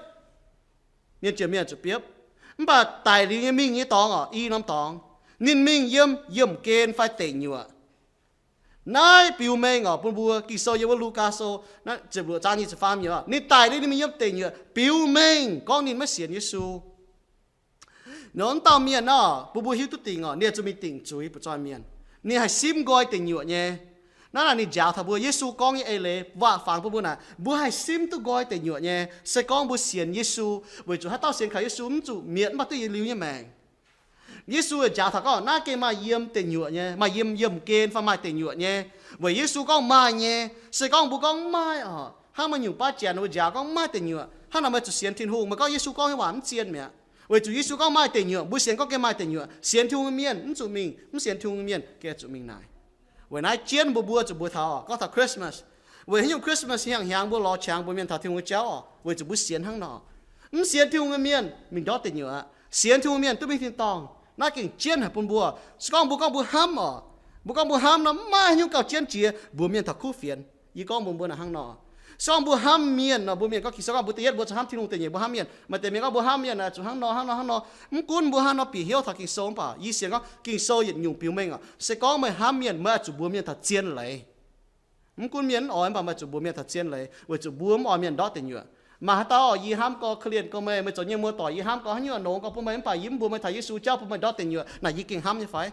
Mienh jiex mienh aah, zuqc biopv. Mv baac daic liuz nyei mingh nyei dorngx oc, i norm dorngx, ninh mingh yiem yiemh gen fai deic nyuoqc. Naaiv biux mengh oc bun mbuo. Ging-Sou yiem wuov Lugaa Sou naaiv ziepc luoqc zaang nyic ziepc faam nyungc, ninh daic liuz ninh mingh yiem deic nyuoqc biux mengh gorngv ninh maiv sienx Yesu. Nor m'dauh mienh nor, bun mbuo hiuv duqv dingc oc, ninh zuqc mingh dingc zuiz butv-zoih mienh. Ninh haih simv nqoi deic nyuoqc nyei. Naaiv naaic ninh njaaux taux mbuo Yesu gorngv nyei eix leiz, waac fangx bun mbuo naaic, mbuo haih simv duqv nqoi deic nyuoqc nyei se gorngv mbuo sienx Yesu. Weic zuqc haaix dauh sienx kaux Yesu mv zuqc mietc mv baac duqv yietc liuz nyei maengc. Yesu njaaux taux gorngv naaiv gengh maaih yiem deic nyuoqc nyei, maaih yiem yiemh gen fai maaih deic nyuoqc nyei. Weic Yesu gorngv maaih nyei. Se gorngv mbuo gorngv mv maaih oc, hnangv maaih nyungc baav janx mbuo njaaux gorngv mv maaih deic nyuoqc, hnangv naaic meih zuqc sienx Tin-Hungh. Meih gorngv Yesu gorngv nyei waac mv zien mi'aqv. Weic zuqc Yesu gorngv maaih deic nyuoqc, mbuo sienx gorngv gengh maaih deic nyuoqc. Sienx Tin-Hungh nyei mienh mv zuqc mingh, mv sienx Tin-Hungh nyei mienh gengh zuqc mingh naaic. Weic naaiv jienv mbuo mbuo zuqc mbuox taux oc, gorngv taux Christmas. Weic haaix nyungc Christmas hnyangx-hnyangx mbuo lorz qangx mbuox mienh taux Tin-Hungh nyei jauv oc? Weic zuqc mbuo sienx hnangv nor. Mv sienx Tin-Hungh nyei mienh mingh ndortv deic nyuoqc aqv. Sienx Tin-Hungh mienh duqv mingh tin-dorngh. Naaiv gengh jienv haic bun mbuo. Se gorngv mbuo gorngv mbuo hnamv oc, mbuo gorngv mbuo hnamv nor, mv maaih haaix nyungc gauh jienv jiex mbuox mienh taux kuv fienx. Yie gorngv mbuox mbuo naaic hnangv nor. Se gorngv mbuo hnamv mienh nor, mbuox mienh gorngv, Ging-Sou gorngv mbuo da'yietv mbuo zuqc hnamv Tin-Hungh, da'nyeic mbuo hnamv mienh. Maaih deix mienh gorngv mbuo hnamv mienh aah, zuqc hnangv nor hnangv nor hnangv nor. Mv gunv mbuo hnangv nor bieqc hnyouv taux Ging-Sou, mv baac yie sienx gorngv Ging-Sou yietc nyungc biux mengh oc, se gorngv meih hnamv mienh, meih oix zuqc mbuox mienh taux zien leiz. Mv gunv mienh mv oix, mv baac meih zuqc mbuox mienh taux zien leiz, weic zuqc mbuo mv oix mienh ndortv deic nyuoqc. Maaih haaix dauh, Yie hnamv gorx, korv-lienh gorx meih, meih zoux nyei muoz-doic, yie hnamv gorx, haaix nyungc longx gorx bun meih, mv baac yie mv mbuox meih taux Yesu jauv bun meih ndortv deic nyuoqc. Naaic yie gengh hnamv nyei fai?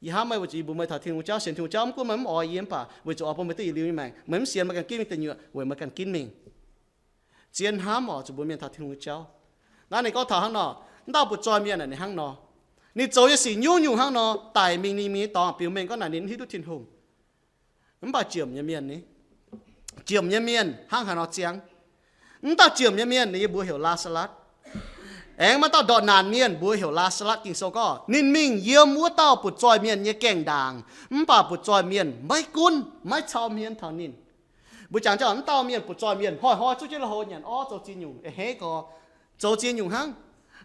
Yie hnamv meih weic zuqc yie mbuox meih taux Tin-Hungh jauv, sienx Tin-Hungh jauv. Mv gunv meih mv oix yie, mv baac weic zuqc oix bun meih duqv yietc liuz nyei maengc, meih mv sienx, meih ganh ginv mingh deic nyuoqc, weic meih ganh ginv mingh. Zien hnamv oc, zuqc mbuox mienh taux Tin-Hungh nyei jauv. Naaiv ninh gorngv taux hnangv nor, mv dauh butv-zoih mienh naaic ninh hnangv nor. Ninh zoux nyei sic nyungc-nyungc hnangv nor, daic mingh ninh mingh nyei dorngx biux mengh gorngv naaic ninh mv hiuv duqv Tin-Hungh. Mv baac ziemc nyei mienh ni, ziemc nyei mienh hnangv haaix nor ziangh? Mv dauh ziemc nyei mienh ninh nyei mbuox heuc Laa^saa^latv. Aengx maaih dauh ndortv naanc mienh mbuox heuc Laa^saa^latv. Ging-Sou gorngv ninh mingh yiem wuov dauh butv-zoih mienh nyei gaengh ndaangc, mv baac butv-zoih mienh maiv gunv, maiv cau hmien taux ninh. Mbuo jangx jienv mv dauh mienh butv-zoih mienh hnoi-hnoi zuqv jienv lui-houx nyanc orv zoux ziex nyungc, a'hneiv gorx, zoux ziex nyungc hnangv.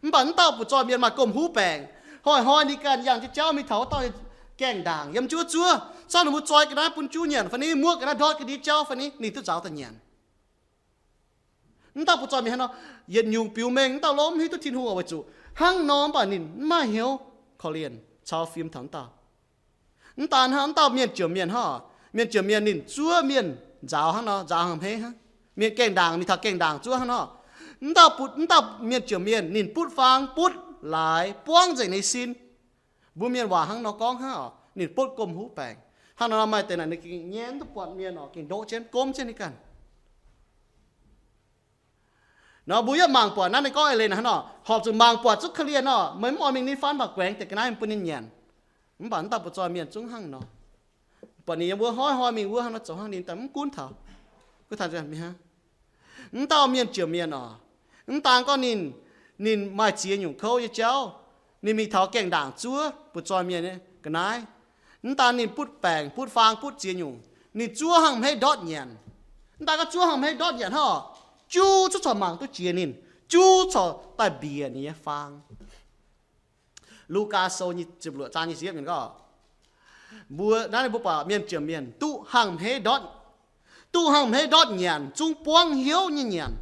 Mv baac mv dauh butv-zoih mienh maaih gomh huv baengc. Hnoi-hnoi ninh ganh yangh jienv jauv mingh taux wuov dauh gaengh ndaangc yiem juov zuov, zorqv ninh mbuo zoi ga'naaiv bun juv nyanc fai ni, muoqv ga'naaiv ndortv ga'ndiev jauv fai ni, ninh duqv nzaaux daaih nyanc. Mv dauh butv-zoih mienh hnangv nor, yietc nyungc biux mengh. Mv dauh lomv hiuv duqv Tin-Hungh weic zuqc hnangv nor, mv baac ninh mv maaih hnyouv korv-lienh cau fim taux mv dauh. Mv daan hnangv, mv dauh mienh ziemc mienh hnangv. Mienh ziemc mienh ninh zuov mienh nzaaux hnangv nor, nzaaux hnangv hmeiv hnangv. Mienh gaengh ndaangc, mingh taux gaengh ndaangc zuov hnangv nor. Mv dauh butv, mv dauh mienh ziemc mienh ninh butv faang butv laaix buangv nzengc ninh sin. Mbuo mienh waac hnangv nor gorngv hnangv oc, ninh butv gomh huv baengc. Hnangv nor maaih deix naaic ninh gengh nyei mv duqv buatc mienh oc, gengh ndoqv jienv gomv jienv ninh ganh. Nor mbuo yaac mangc buatc naaiv ninh gorngv eix leiz naaic hnangv nor, horpc zuqc mangc buatc zuqc korv-lienh nor, meih mv oix mingh ninh faan, mv baac guaengx deix ga'naaiv bun ninh nyanc. Mv baac mv dauh butv-zoih mienh zungv hnangv nor. Buatc ninh yiem wuov hnoi-hnoi mingh wuov hnangv nor zoux hnangv ninh daaih mv gunv taux. Gunv taux mv dauh mienh ziemc mienh oc, mv daan gorngv ninh, ninh maaih ziex nyungc kouv nyei jauv. Ninh mingh taux gaengh ndaangc zuov butv-zoih mienh nyei ga'naaiv. Mv daan ninh butv baengc, butv faang, butv ziex nyungc, ninh zuov hnangv hmeiv ndortv nyanc. Mv daan gorngv zuov hnangv hmeiv ndortv nyanc hnangv, juv cuotv corc mangc duqv jiex ninh, juv corc daaih mbiec ninh nyei faang. Lugaa Sou nyei ziepc luoqc zaang nyei ziepc yietv mienh gorngv, mbuo naaiv mbuo buatc mienh ziemc mienh duqv hnangv hmeiv ndortv, duqv hnangv hmeiv ndortv nyanc, zungv buangv hnyouv nyei nyanc.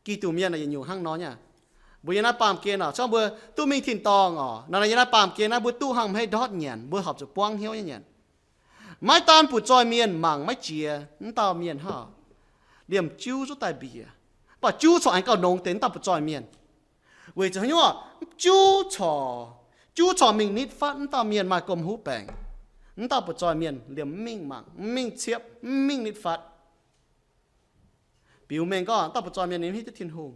Giduc mienh yietc nyungc hnangv nor nyei. Mbuo yiem naaiv baamh gen oc, gorngv mbuo duqv mingh tin-dorngh oc, nor yiem naaiv baamh gen naaiv mbuo duqv hnangv hmeiv ndortv nyanc, mbuo horpc zuqc buangv hnyouv nyei nyanc. Maiv daan butv-zoih mienh mangc maiv jiex mv dauh mienh hnangv, liemh juv zuqc daaih mbiec, mv baac juv corc aengx gauh nongx deix mv dauh butv-zoih mienh. Weic zuqc haaix nyungc? Juv corc, juv corc mingh nitv fatv mv dauh mienh maaih gomh huv baengc. Mv dauh butv-zoih mienh liemh mv mingh mangc, mv mingh ciepv, mv mingh nitv fatv. Biux mengh gorngv mv dauh butv-zoih mienh ninh mv hiuv duqv Tin-Hungh.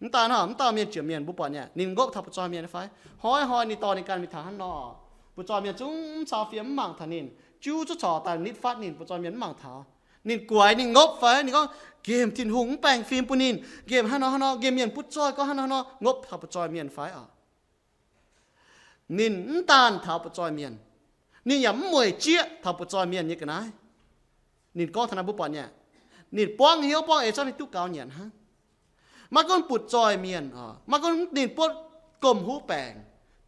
Mv daan hnangv, mv dauh mienh ziemc mienh mbuo buatc nyei, ninh nqopv taux butv-zoih mienh nyei fai? Hnoi-hnoi ninh dorh ninh ganh mingh taux hnangv nor, butv-zoih mienh zungv mv cau fim, mv mangc taux ninh. Juv cuotv corc daaih nitv fatv ninh, butv-zoih mienh mv mangc taux. Ninh guaix, ninh ngopv fai? Ninh gorngv, nqemh Tin-Hungh mv baengh fim bun ninh, nqemh hnangv nor hnangv nor, nqemh mienh butv-zoih gorngv hnangv nor hnangv nor, ngopv taux butv-zoih mienh fai oc? Ninh mv daanh taux butv-zoih mienh, ninh yaac mv mueic jieqv taux butv-zoih mienh nyei ga'naaiv. Ninh gorngv taux naaiv mbuo buatc nyei, ninh buangv hnyouv buangv eix cuotv ninh duqv gaux nyanc hnangv. Maiv gunv butv-zoih mienh oc, maiv gunv ninh buotv gomh huv baengc,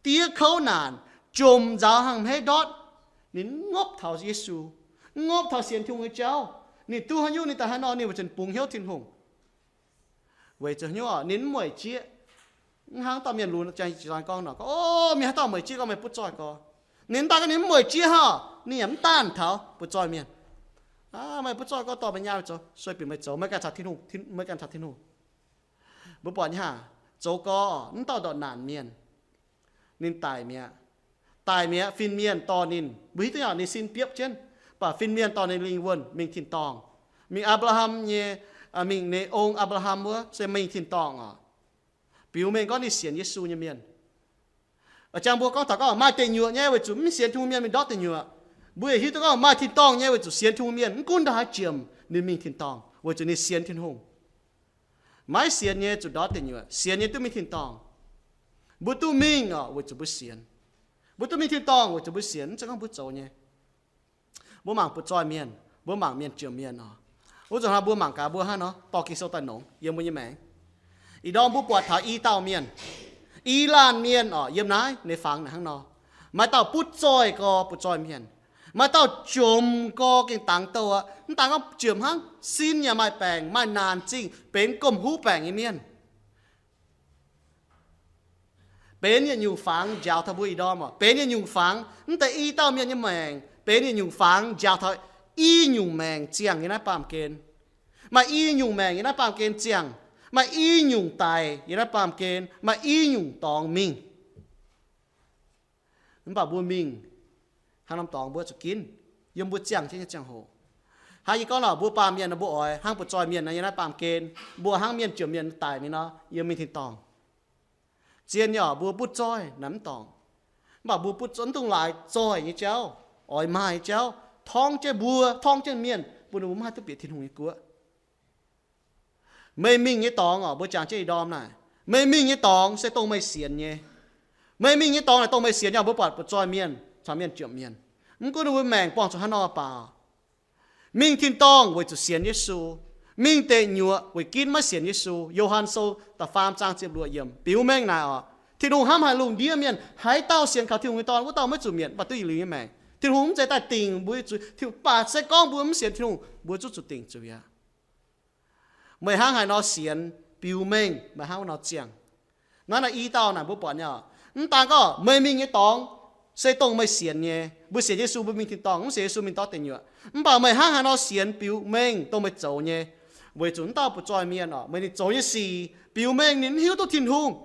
diev kouv naanc, jomc nzaaux hngangx-hmeiv ndortv, ninh mv ngopv taux Yesu, mv ngopv taux sienx Tin-Hungh nyei jauv. Ninh duqv haaix nyungc ninh daaih haaix nor, ninh weic zuqc bungx hnyouv Tin-Hungh. Weic zuqc hnyouv oc, ninh mv mueic jieqv. Mv hnangv dauh mienh lunx jangx jiez gorngv nor, gorngv, O, mienh haaix dauh mueic jieqv gorngv meih butv-zoih gorx? Ninh mv daaih gorngv ninh mv mueic jieqv hnangv, ninh yaac mv daanh taux butv-zoih mienh. Aa, meih butv-zoih gorx, dorh meih nyaah mingh zoux, sueih bieqc meih zoux, meih ganh caux Tin-Hungh, meih ganh caux Tin-Hungh. Mbuo buatc nyei hnangv, zoux gorx mv dauh ndortv naanc mienh, ninh daic mi'aqv. Daic mi'aqv, fin-mienh dorh ninh. Mbuo hiuv duqv nyei, ninh sin biopv jienv, mv baac fin-mienh dorh ninh lingh wuonh mingh tin-dorngh. Mingh Apc^laa^ham nyei, mingh ninh ong Apc^laa^ham wuov se mingh tin-dorngh oc. Biux mengh gorngv ninh sienx Yesu nyei mienh. Jangx mbuo gorngv taux gorngv maaih deic nyuoqc nyei weic zuqc mv sienx Tin-Hungh mienh mingh ndortv deic nyuoqc. Mbuo yaac hiuv duqv gorngv maaih tin-dorngh nyei weic zuqc sienx Tin-Hungh mienh mv gunv ndongc haaix jiem ninh mingh tin-dorngh weic zuqc ninh sienx Tin-Hungh. Maiv sienx nyei zuqc ndortv deic nyuoqc, sienx nyei duqv mingh tin-dorngh. Mbuo duqv mingh oc weic zuqc mbuo sienx. Mbuo duqv mingh tin-dorngh weic zuqc mbuo sienx, mv zeiz gorngv mbuo zoux nyei. Mbuo mangc butv-zoih mienh, mbuo mangc mienh jomc mienh oc. Wuov zanc hnoi mbuo mangc gaax mbuo hnangv nor dorh Ging-Sou daaih nongx yiem mbuo nyei maengc. Ih ndorm mbuo buatc taux i dauh mienh, i laanh mienh oc, yiem naaiv ninh fangx naaic hnangv nor. Maaih dauh butv-zoih gorx butv-zoih mienh, maaih dauh jomc gorx gengh dangx douh aqv. Mv daaih gorngv jomc hnangv, sin yaac maaih baengc maaih naanc zingh, benx gomh huv baengc nyei mienh. Benx yietc nyungc fangx njaaux taux mbuo ih ndorm oc. Benx yietc nyungc fangx, mv deix i dauh mienh nyei maengc benx yietc nyungc fangx njaaux taux i nyungc maengc ziangh yiem naaiv baamh gen. Maaih i nyungc maengc yiem naaiv baamh gen ziangh. Maaih i nyungc daic yiem naaiv baamh gen. Maaih i nyungc dorngx mingh. Mv baac mbuo mingh haaix norm dorngx mbuo zuqc ginv, yiem mbuo ziangh jienv nyei ziangh hoc. Hnangv yie gorngv nor, mbuo baamh mienh nor mbuo oix hnangv butv-zoih mienh nor yiem naaiv baamh gen, mbuo hnangv mienh jomc mienh daic mingh nor yiem mingh tin-dorngh. Zien nyei oc, mbuo butv-zoih naaic mv dorngc. Mv baac mbuo butv-zoih mv dungx laaix zoih nyei jauv, oix maaih nyei jauv torngv jienv mbuo, torngv jienv mienh, bun ninh mbuo maiv haih duqv bieqc Tin-Hungh nyei guoqv. Meih mingh nyei dorngx oc, mbuo jangx jienv ih ndorm naaic, meih mingh nyei dorngx se dongh meih sienx nyei. Meih mingh nyei dorngx naaic dongh meih sienx nyei oc. Mbuo buatc butv-zoih mienh caux mienh jomc mienh, mv gunv ninh mbuo maengc buangh zuqc haaix nor baac, mingh tin-dorngh weic zuqc sienx Yesu. Mingh deic nyuoqc weic ginv maiv sienx Yesu. Yo^han Sou da'faam zaang ziepc luoqc yiemc biux mengh naaic oc, Tin-Hungh hnamv haic lungh ndiev mienh, haaix dauh sienx kaux Tin-Hungh nyei Dorn, wuov dauh maiv zuqc mietc, mv baac duqv yietc liuz nyei maengc. Tin-Hungh mv zeiz daaih dingc mbuo zuiz, Tin-Hungh, mv baac se gorngv mbuo mv sienx Tin-Hungh, mbuo zungv zuqc dingc zuiz aqv. Meih hnangv haaix nor sienx biux mengh meih hnangv wuov nor ziangh. Naaiv naaiv i dauh naaic mbuo buatc nyei oc, mv daan gorngv meih mingh nyei dorngx se dongh meih sienx nyei. Mbuo sienx Yesu mbuo mingh tin-dorngh, mv sienx Yesu mingh ndortv deic nyuoqc. Mv baac meih hnangv haaix nor sienx biux mengh dongh meih zoux nyei, weic zuqc mv dauh butv-zoih mienh oc, meih ninh zoux nyei sic biux mengh ninh mv hiuv duqv Tin-Hungh.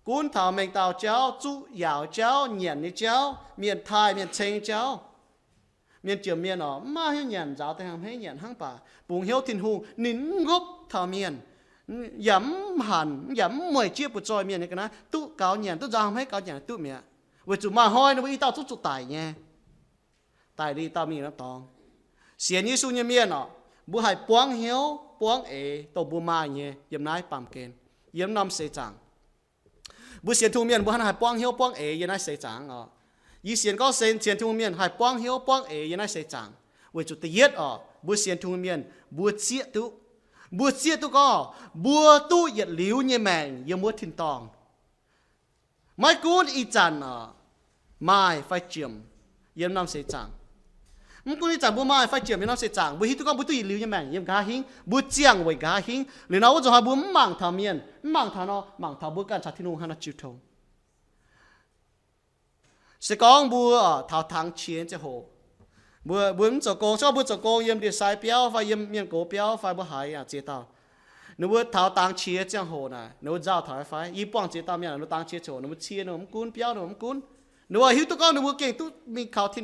Gunv taux mengh dauh jauv, zuqv yaauc jauv, nyanc nyei jauv, mienh taaih mienh ceng nyei jauv. Mienh jomc mienh oc, mv maaih hnyouv nyanc, nzaaux deix hngangx-hmeiv nyanc hnangv baac bungx hnyouv Tin-Hungh, ninh mv ngopv taux mienh, yaac mv hanc, yaac mv mueic jieqv butv-zoih mienh nyei ga'naaiv, duqv gaux nyanc, duqv nzaaux hngangx-hmeiv gaux nyanc duqv mi'aqv. Weic zuqc maaih hnoi ninh mbuo i dauh zungv zuqc daic nyei. Daic liuz i dauh mingh norm dorngx. Sienx Yesu nyei mienh oc, mbuo haih buangv hnyouv buangv eix dongh mbuo maaih nyei yiem naaiv baamh gen, yiem norm seix zaangc. Mbuo sienx Tin-Hungh mienh mbuo hnangv naaiv haih buangv hnyouv buangv eix yiem naaiv seix zaangc oc. Yie sienx gorngv se sienx Tin-Hungh mienh haih buangv hnyouv buangv eix yiem naaiv seix zaangc, weic zuqc da'yietv oc, mbuo sienx Tin-Hungh mienh mbuo zieqv duqv, mbuo zieqv duqv gorngv mbuo duqv yietc liuz nyei maengc yiem wuov tin-dorngh. Maiv gunv ih zanc oc maaih fai jomc yiem norm seix zaangc. Mv gunv ih zanc mbuo maaih fai jomc yiem norm seix zaangc, mbuo hiuv duqv gorngv mbuo duqv yietc liuz nyei maengc yiem nqa'haav hingv, mbuo ziangh weic nqa'haav hingv. Liuz nor wuov nzunc hnoi mbuo mv mangc taux mienh, mv mangc taux nor, mangc taux mbuo ganh caux Tin-Hungh haaix nor jiu tong. Se gorngv mbuo taux dangx qiex ziangh hoc, mbuo, mbuo mv zoux gong, se gorngv mbuo zoux gong yiem ndie-sai biauv fai yiem mienh gox biauv fai mbuo haiz ziex dauh, ninh mbuo taux dangx qiex ziangh hoc naaic, ninh mbuo nzauh taux fai? Yie buangh ziex dauh mienh, ninh mbuo dangx qiex ziangh hoc ninh mbuo cie, ninh mbuo mv gunv biauv, ninh mbuo mv gunv. Ninh mbuo hiuv duqv gorngv ninh mbuo gengh duqv mingh kaux,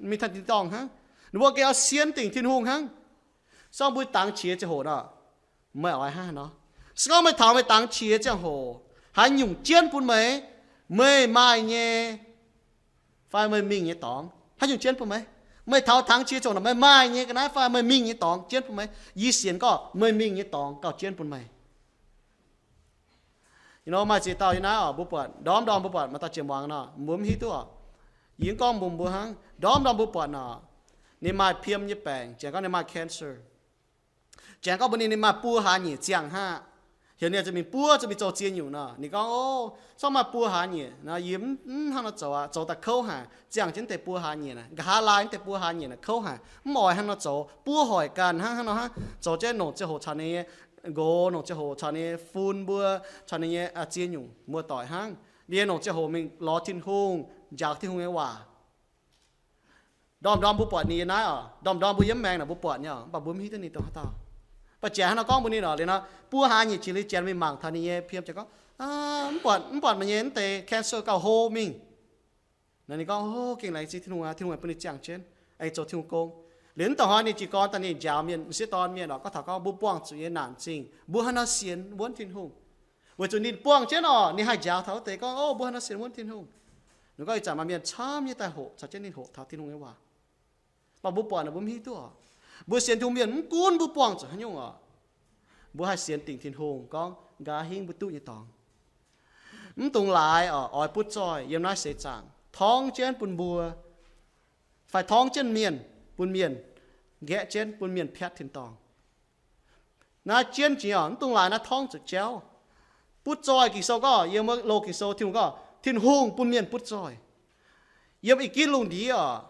mingh taux tin-dorngh hnangv. Ninh mbuo gengh oix sienx dingc Tin-Hungh hnangv. Se gorngv mbuo dangx qiex ziangh hoc nor, meih oix hnangv haaix nor? Se gorngv meih taux meih dangx qiex ziangh hoc, haaix nyungc jienv bun meih, meih maaih nyei fai meih mingh nyei dorngx? Haaix nyungc jienv bun meih? Meih taux tangx qiex ziouc naaic meih maaih nyei ga'naaiv fai meih mingh nyei dorngx jienv bun meih? Yie sienx gorngv meih mingh nyei dorngx gauh jienv bun meih. You know, maaih ziex dauh yiem naaiv oc, mbuo buatc ndorm ndorm mbuo buatc maaih dauh jiex muangx nor, mbuo mv hiuv duqv oc. Yie mv gorngv mbuox mbuo hnangv, ndorm ndorm mbuo buatc nor, ninh maaih piem nyei baengc, janx gorngv ninh maaih cancer. Janx gorngv mbuox ninh, ninh maaih buo hlaax nyeic ziangh hnangv. Heuc ninh zuqc mingh buov, zuqc mingh zoux ziex nyungc nor. Ninh gorngv, o, corc maaih buo hlaax nyeic nor, yie mv, mv hnangv nor zoux aqv, zoux daaih kouv haic, ziangh jienv deix buo hlaax nyeic naaic, nqa'haav laai deix buo hlaax nyeic naaic kouv haic, mv oix hnangv nor zoux, buov hoic ganh hnangv, hnangv nor hnangv, zoux jienv nongc ziangh hoc caux ninh nyei nqox, nongc ziangh hoc caux ninh nyei fun mbuo, caux ninh nyei, aa, ziex nyungc muoz-doic hnangv. Liuz nongc ziangh hoc mingh lorz Tin-Hungh, njaaux Tin-Hungh nyei waac. Ndorm ndorm mbuo buatc ninh yiem naaiv oc, ndorm ndorm mbuo yiem maengx naaic mbuo buatc nyei oc, mv baac mbuo mv hiuv duqv ninh dongh haaix dauh. Mv baac janx hnangv nor gorngv mbuox ninh oc, liuz nor buo hlaax nyeic jiex liuz janx mingh mangc taux ninh nyei piem, janx gorngv, mv buatc, mv buatc meih nyei mv deix cancer gauh hlo mingh. Nor ninh gorngv, o, gengh laengz zingh Tin-Hungh aqv, Tin-Hungh bun ninh ziangh jienv, aengx zoux Tin-Hungh gong. Liuz mv dongh hnoi ninh jiez gorn daaih ninh njaaux mienh m'sieqv dorn mienh oc, gorngv taux gorngv mbuo buangh zuqc nyei naanc zingh, mbuo hnangv nor sienx wuonv Tin-Hungh. Weic zuqc ninh buangh jienv oc, ninh haih njaaux taux wuov deix gorngv, o, mbuo hnangv nor sienx wuonv Tin-Hungh. Ninh gorngv ih zanc maaih mienh camv nyei daaih hoqc caux jienv ninh hoqc taux Tin-Hungh nyei waac. Mv baac mbuo buatc naaic mbuo mv hiuv duqv oc. Mbuo sienx Tin-Hungh mienh mv gunv mbuo buangh zuqc haaix nyungc oc, mbuo haih sienx dingc Tin-Hungh gorngv nqa'haav hingv mbuo duqv nyei dorngx. Mv dungx laaix oc, oix butv zoih yiem naaiv seix zaangc torngv jienv bun mbuo, fai torngv jienv mienh, bun mienh nqaeqv jienv, bun mienh piatv tin-dorngh. Naaiv jienv jiex oc, mv dungx laaix naaiv torngv zuqc jauv. Butv zoih, Ging-Sou gorngv, yiem wuov loz Ging-Sou Tin-Hungh gorngv Tin-Hungh bun mienh butv zoih. Yiem ih ginv lungh ndiev oc,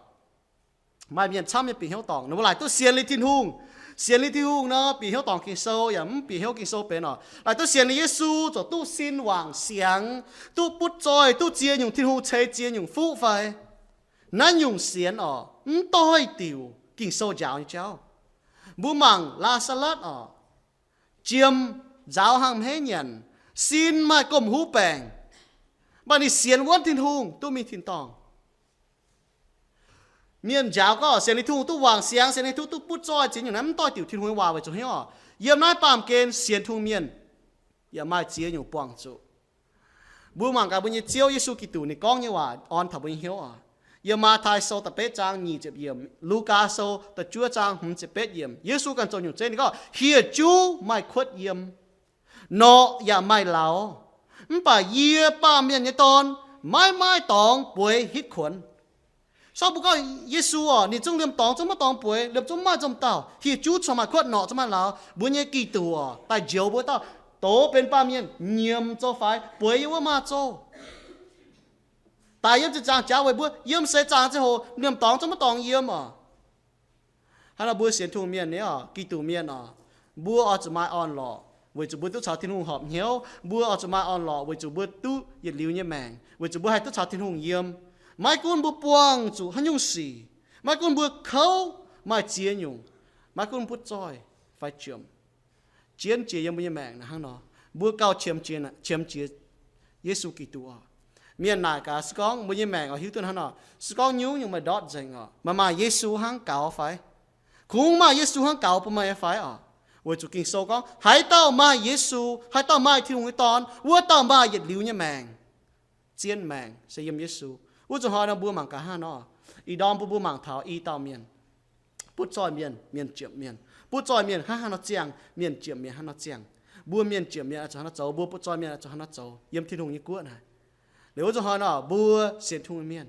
maaih mienh camv nyei bieqc hnyouv dorngc, ninh mbuo laaic duqv sienx liuz Tin-Hungh. Sienx liuz Tin-Hungh nor, bieqc hnyouv dorngc Ging-Sou yaac mv bieqc hnyouv Ging-Sou benx oc, laaic duqv sienx liuz Yesu zoux duqv sin wangc siangx, duqv butv zoih, duqv ziex nyungc Tin-Hungh ceix ziex nyungc fuqv fai. Naaiv nyungc sienx oc, mv doix diuc Ging-Sou njaaux nyei jauv. Mbuo mangc Laa^saa^latv oc, jiem nzaaux hnangv hmeiv nyanc, sin maaih gomh huv baengc, mv baac ninh sienx wuonv Tin-Hungh duqv mingh tin-dorngh. Mienh njaaux gorngv sienx liuz Tin-Hungh duqv wangc siangx, sienx liuz Tin-Hungh duqv butv zoih, ziex nyungc naaiv mv doix diuc Tin-Hungh nyei waac weic zuqc hnyouv oc. Yiem naaiv baamh gen sienx Tin-Hungh mienh yaac maaih ziex nyungc buangh zuqc. Mbuo mangc gaax mbuo nyei Ziouv Yesu Giduc ninh gorngv nyei waac orn taux mbuo nyei hnyouv oc. Yiem Matv^tai Sou da'betv zaang nyic ziepc yiemc, Lugaa Sou da'juov zaang hmz ziepc betv yiemc, Yesu ganh zoux nyungc zeiv ninh gorngv, hieh juv maaih kuotv yiem, norqc yaac maaih lauz, mv baac yie, Baamh Mienh nyei Dorn, maiv maaih dorngx bueix hitv kuonx. Sorng mbuo gorngv Yesu oc, ninh zungv liemh dorngx zungv maiv dorngx bueix, liemh zungv maaih nzomh dauh, hieh juv corc maaih kuotv, norqc zungv maaih lauz. Mbuo nyei Giduc oc, daaih njoux mbuo dauh, doz benx baamh mienh, nyiemc zoux faix, bueix yiem wuov maaz-zoh, daic yiem ziepc nzaangc jaax weic mbuo, yiem seix zaangc ziangh hoc liemh dorngx zungv maiv dorngx yiem oc. Hnangv nor mbuo sienx Tin-Hungh mienh nyei oc, Giduc mienh oc, mbuo oix zuqc maaih orn-lorqc weic zuqc mbuo duqv caux Tin-Hungh horpc hnyouv. Mbuo oix zuqc maaih orn-lorqc weic zuqc mbuo duqv yietc liuz nyei maengc, weic zuqc mbuo haih duqv caux Tin-Hungh yiem. Maiv gunv mbuo buangh zuqc haaix nyungc sic, maiv gunv mbuo kouv maaih ziex nyungc, maiv gunv butv zoih fai jiemc, jienv jiex yiem mbuo nyei maengc naaiv hnangv nor, mbuo gauh qiemx jiex, qiemx jiex Yesu Giduc oc. Mienh naaic gaax, se gorngv mbuo nyei maengc oix hiuv duqv hnangv nor, se gorngv nyungc-nyungc meih ndortv nzengc oc, meih maaih Yesu hnangv gaux fai? Kungx maaih Yesu hnangv gaux bun meih fai oc? Weic zuqc Ging-Sou gorngv, haaix dauh maaih Yesu, haaix dauh maaih Tin-Hungh nyei Dorn, wuov dauh maaih yietc liuz nyei maengc. Zien maengc se yiem Yesu. Wuov zuqc hnoi nor mbuo mangc gaax hnangv nor, ih ndorm mbuo, mbuo mangc taux i dauh mienh, butv zoih mienh, mienh ziepc mienh. Butv zoih mienh hnangv haaix nor ziangh, mienh ziepc mienh hnangv nor ziangh. Mbuo mienh ziepc mienh oix zuqc hnangv nor zoux, mbuo butv zoih mienh oix zuqc hnangv nor zoux yiem Tin-Hungh nyei guoqv naaic. Liuz wuov zuqc hnoi nor mbuo sienx Tin-Hungh mienh,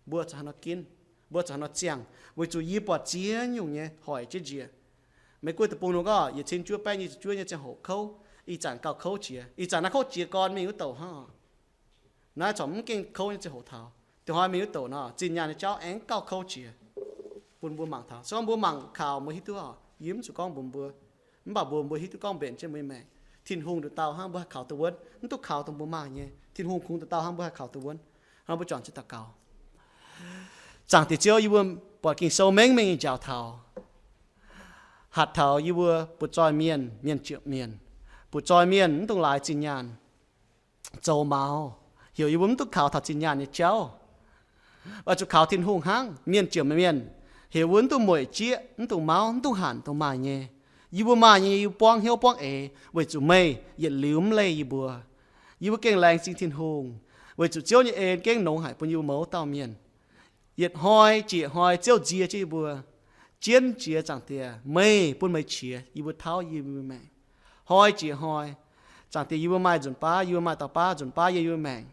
mbuo zuqc hnangv nor ginv, mbuo zuqc hnangv nor ziangh, weic zuqc yie buatc ziex nyungc nyei hoic jienv njiec. Mei-Guoqv deic-bung nor gorngv yietc cin juov baeqv nyic ziepc juov nyei ziangh hoc kouv, ih zanc gauh kouv jiex. Ih zanc naaiv kouv jiex gorn mingh wuov douc hnangv. Naaiv corc mv gengh kouv nyei ziangh hoc taux. Da'hnoi mingh wuov douc nor, zinh nyaanh nyei jauv aengx gauh kouv jiex. Bun mbuo mangc taux. Se gorngv mbuo mangc kaux mbuo hiuv duqv oc. Yie mv zuqc gorngv mbuox mbuo, mv baac mbuox mbuo hiuv duqv gorngv mbenc jienv mbuo nyei maengc. Tin-Hungh nduqc dauh hnangv mbuo haih kaux duqv wuonv, mv duqv kaux dongh mbuo maaih nyei. Tin-Hungh kungx nduqc dauh hnangv mbuo haih kaux duqv wuonv. Hnangv mbuo juangc jienv daux gaux. Zaangc Diex Ziouv, yie mbuo buatc Ging-Sou mengh mengh nyei njaaux taux, hatc taux yie mbuo butv zoih mienh, mienh ziepc mienh. Butv zoih mienh mv dungx laaix zinh nyaanh zoux maux, heuc yie mbuo mv dungx kaux taux zinh nyaanh nyei jauv, oix zuqc kaux Tin-Hungh hnangv. Mienh ziepc mienh, heuc mbuo mv dungx mueic jieqv, mv dungx mauv, mv dungx hanc dongh maaih nyei. Yie mbuo maaih nyei, yie mbuo buangv hnyouv buangv eix weic zuqc meih yietc liuz mv leih yie mbuo. Yie mbuo gengh laengz zingh Tin-Hungh, weic zuqc Ziouv nyei en gengh longx haic bun yie mbuo mouz dauh mienh. Yietc hnoi jiex hnoi Ziouv nzie jienv yie mbuo. Jienv jiex Zaangc Diex, meih bun meih qiex, yie mbuo tauv yie mbuo maengc. Hnoi jiex hnoi, Zaangc Diex, yie mbuo maaih nzunc baav, yie mbuo maaih dauh baav nzunc baav yiem yie mbuo maengc.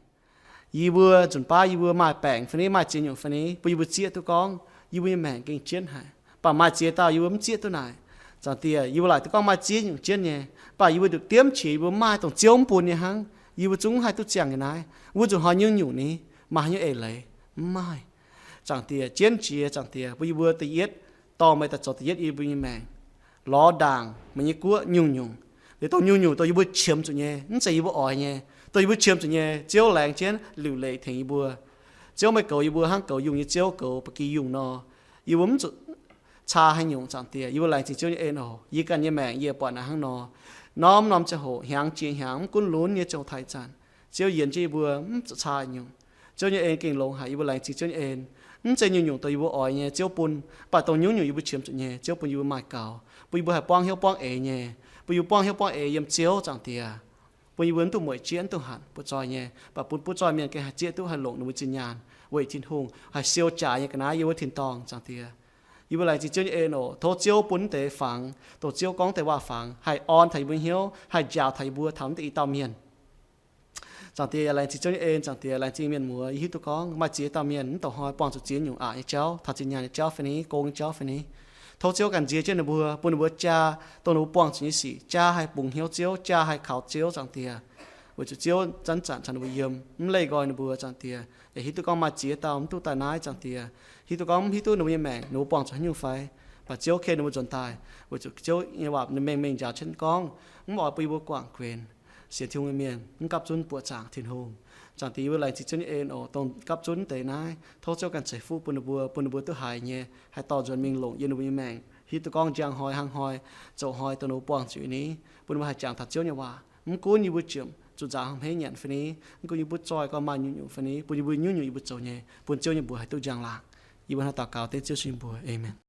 Yie mbuo nzunc baav yie mbuo maaih baengc fai ni, maaih ziex nyungc fai ni, bun yie mbuo zieqv duqv gorngv yie mbuo nyei maengc gengh jienv haic. Mv baac maaih ziex dauh yie mbuo mv zieqv duqv naaic. Zaangc Diex, yie mbuo laaic duqv gorngv maaih ziex nyungc jienv nyei, mv baac yie mbuo nduqc diemv qiex yie mbuo maaih dongh Ziouv mv bun nyei hnangv. Yie mbuo zungv mv haih duqv ziangh nyei naaiv. Wuov nzunc hnoi nyungc-nyungc ni, maaih haaix nyungc eix leiz? Mv maaih. Zaangc Diex, jienv jiex Zaangc Diex, bun yie mbuo da'yietv, dorh meih daaih zoux da'yietv yie mbuo nyei maengc. Lorz ndaangc meih nyei guoqv nyungc-nyungc. Liuz dongh nyungc-nyungc dongh yie mbuo qiemx zuqc nyei, mv zeiz yie mbuo oix nyei, dongh yie mbuo qiemx zuqc nyei, Ziouv laengz jienv liuc leiz tengx yie mbuo. Ziouv meih goux yie mbuo hnangv goux yungh nyei ziouv goux ba'gi yungh nor. Yie mbuo mv zuqc caa haaix nyungc, Zaangc Diex. Yie mbuo laengz zingh Ziouv nyei en oc. Yie ganh nyei maengc yie buatc naaiv hnangv nor. Norm-norm ziangh hoc, hnyangx jiex hnyangx, mv gunv lunx nyei ziangh hoc taaih zanc, Ziouv yienx jienv yie mbuo mv zuqc caa haaix nyungc. Ziouv nyei en gengh longx haic, yie mbuo laengz zingh Ziouv nyei en. Mv zeiz nyungc-nyungc dongh yie mbuo oix nyei Ziouv bun, mv baac dongh nyungc-nyungc yie mbuo qiemx zuqc nyei Ziouv bun yie mbuo maaih gaux, bun yie mbuo haih buangv hnyouv buangv eix nyei, bun yie mbuo buangv hnyouv buangv eix yiem Ziouv, Zaangc Diex. Bun yie mbuo mv duqv mueic jieqv, mv duqv hanc butv-zoih nyei, mv baac bun butv-zoih mienh gengh haih zieqv duqv, haih longc ninh mbuo zinh nyaanh weic Tin-Hungh, haih siou jaaix nyei ga'naaiv yiem wuov tin-dorngh, Zaangc Diex. Yie mbuo laengz zingh Ziouv nyei en oc. Tov Ziouv bun mv deix fangx, dongh Ziouv gorngv deix waac fangx, haih orn taux yie mbuo hnyouv, haih njaaux taux yie mbuo taux mv deix i dauh mienh. Zaangc Diex, yaac laengz zingh Ziouv nyei en. Zaangc Diex, laengz zingh mienh muoz. Yie hiuv duqv gorngv maaih ziex dauh mienh mv douc hnoi buangh zuqc ziex nyungc aqc nyei jauv, taux zinh nyaanh nyei jauv fai ni, gong nyei jauv fai ni. Tov Ziouv ganh nzie jienv ninh mbuo, bun ninh mbuo jaa dongh ninh mbuo buangh zuqc nyei sic, jaa haih bungx hnyouv Ziouv, jaa haih kaux Ziouv, Zaangc Diex. Weic zuqc Ziouv zanc-zanc caux ninh mbuo yiem, mv leih nqoi ninh mbuo, Zaangc Diex. Yaac hiuv duqv gorngv maaih ziex dauh mv duqv daaih naaiv, Zaangc Diex. Hiuv duqv gorngv mv hiuv duqv ninh mbuo nyei maengc, ninh mbuo buangh zuqc haaix nyungc fai, mv baac Ziouv kei ninh mbuo nzuonx daaih, weic zuqc Ziouv nyei waac ninh mengh mengh njaaux jienv gorngv, mv oix bun yie mbuo guangc guenx, sienx Tin-Hungh nyei mienh mv gapv zunv buoqc zaangc Tin-Hungh. Zaangc Diex, yie mbuo laengz zingh Ziouv nyei en oc. Dongh gapv zunv deix naaiv, tov Ziouv ganh ceix fuqv bun ninh mbuo, bun ninh mbuo duqv haiz nyei, haih dorh nzuonx mingh longc yiem ninh mbuo nyei maengc. Hiuv duqv gorngv njang hnoi, hnangv hnoi, zoux hnoi, dongh ninh mbuo buangh zuqc ni, bun ninh mbuo haih jangx taux Ziouv nyei waac. Mv gunv yie mbuo ziepc zuqc nzaangc hnangv hmeiv nyanc fai ni, mv gunv yie mbuo zoih gorngv maaih nyungc-nyungc fai ni, bun yie mbuo nyungc-nyungc yie mbuo zoux nyei, bun Ziouv nyei mbuox haih duqv njang-laangc. Yie mbuo hnangv daux gaux dengv Ziouv Yesu nyei mbuox. Aamen.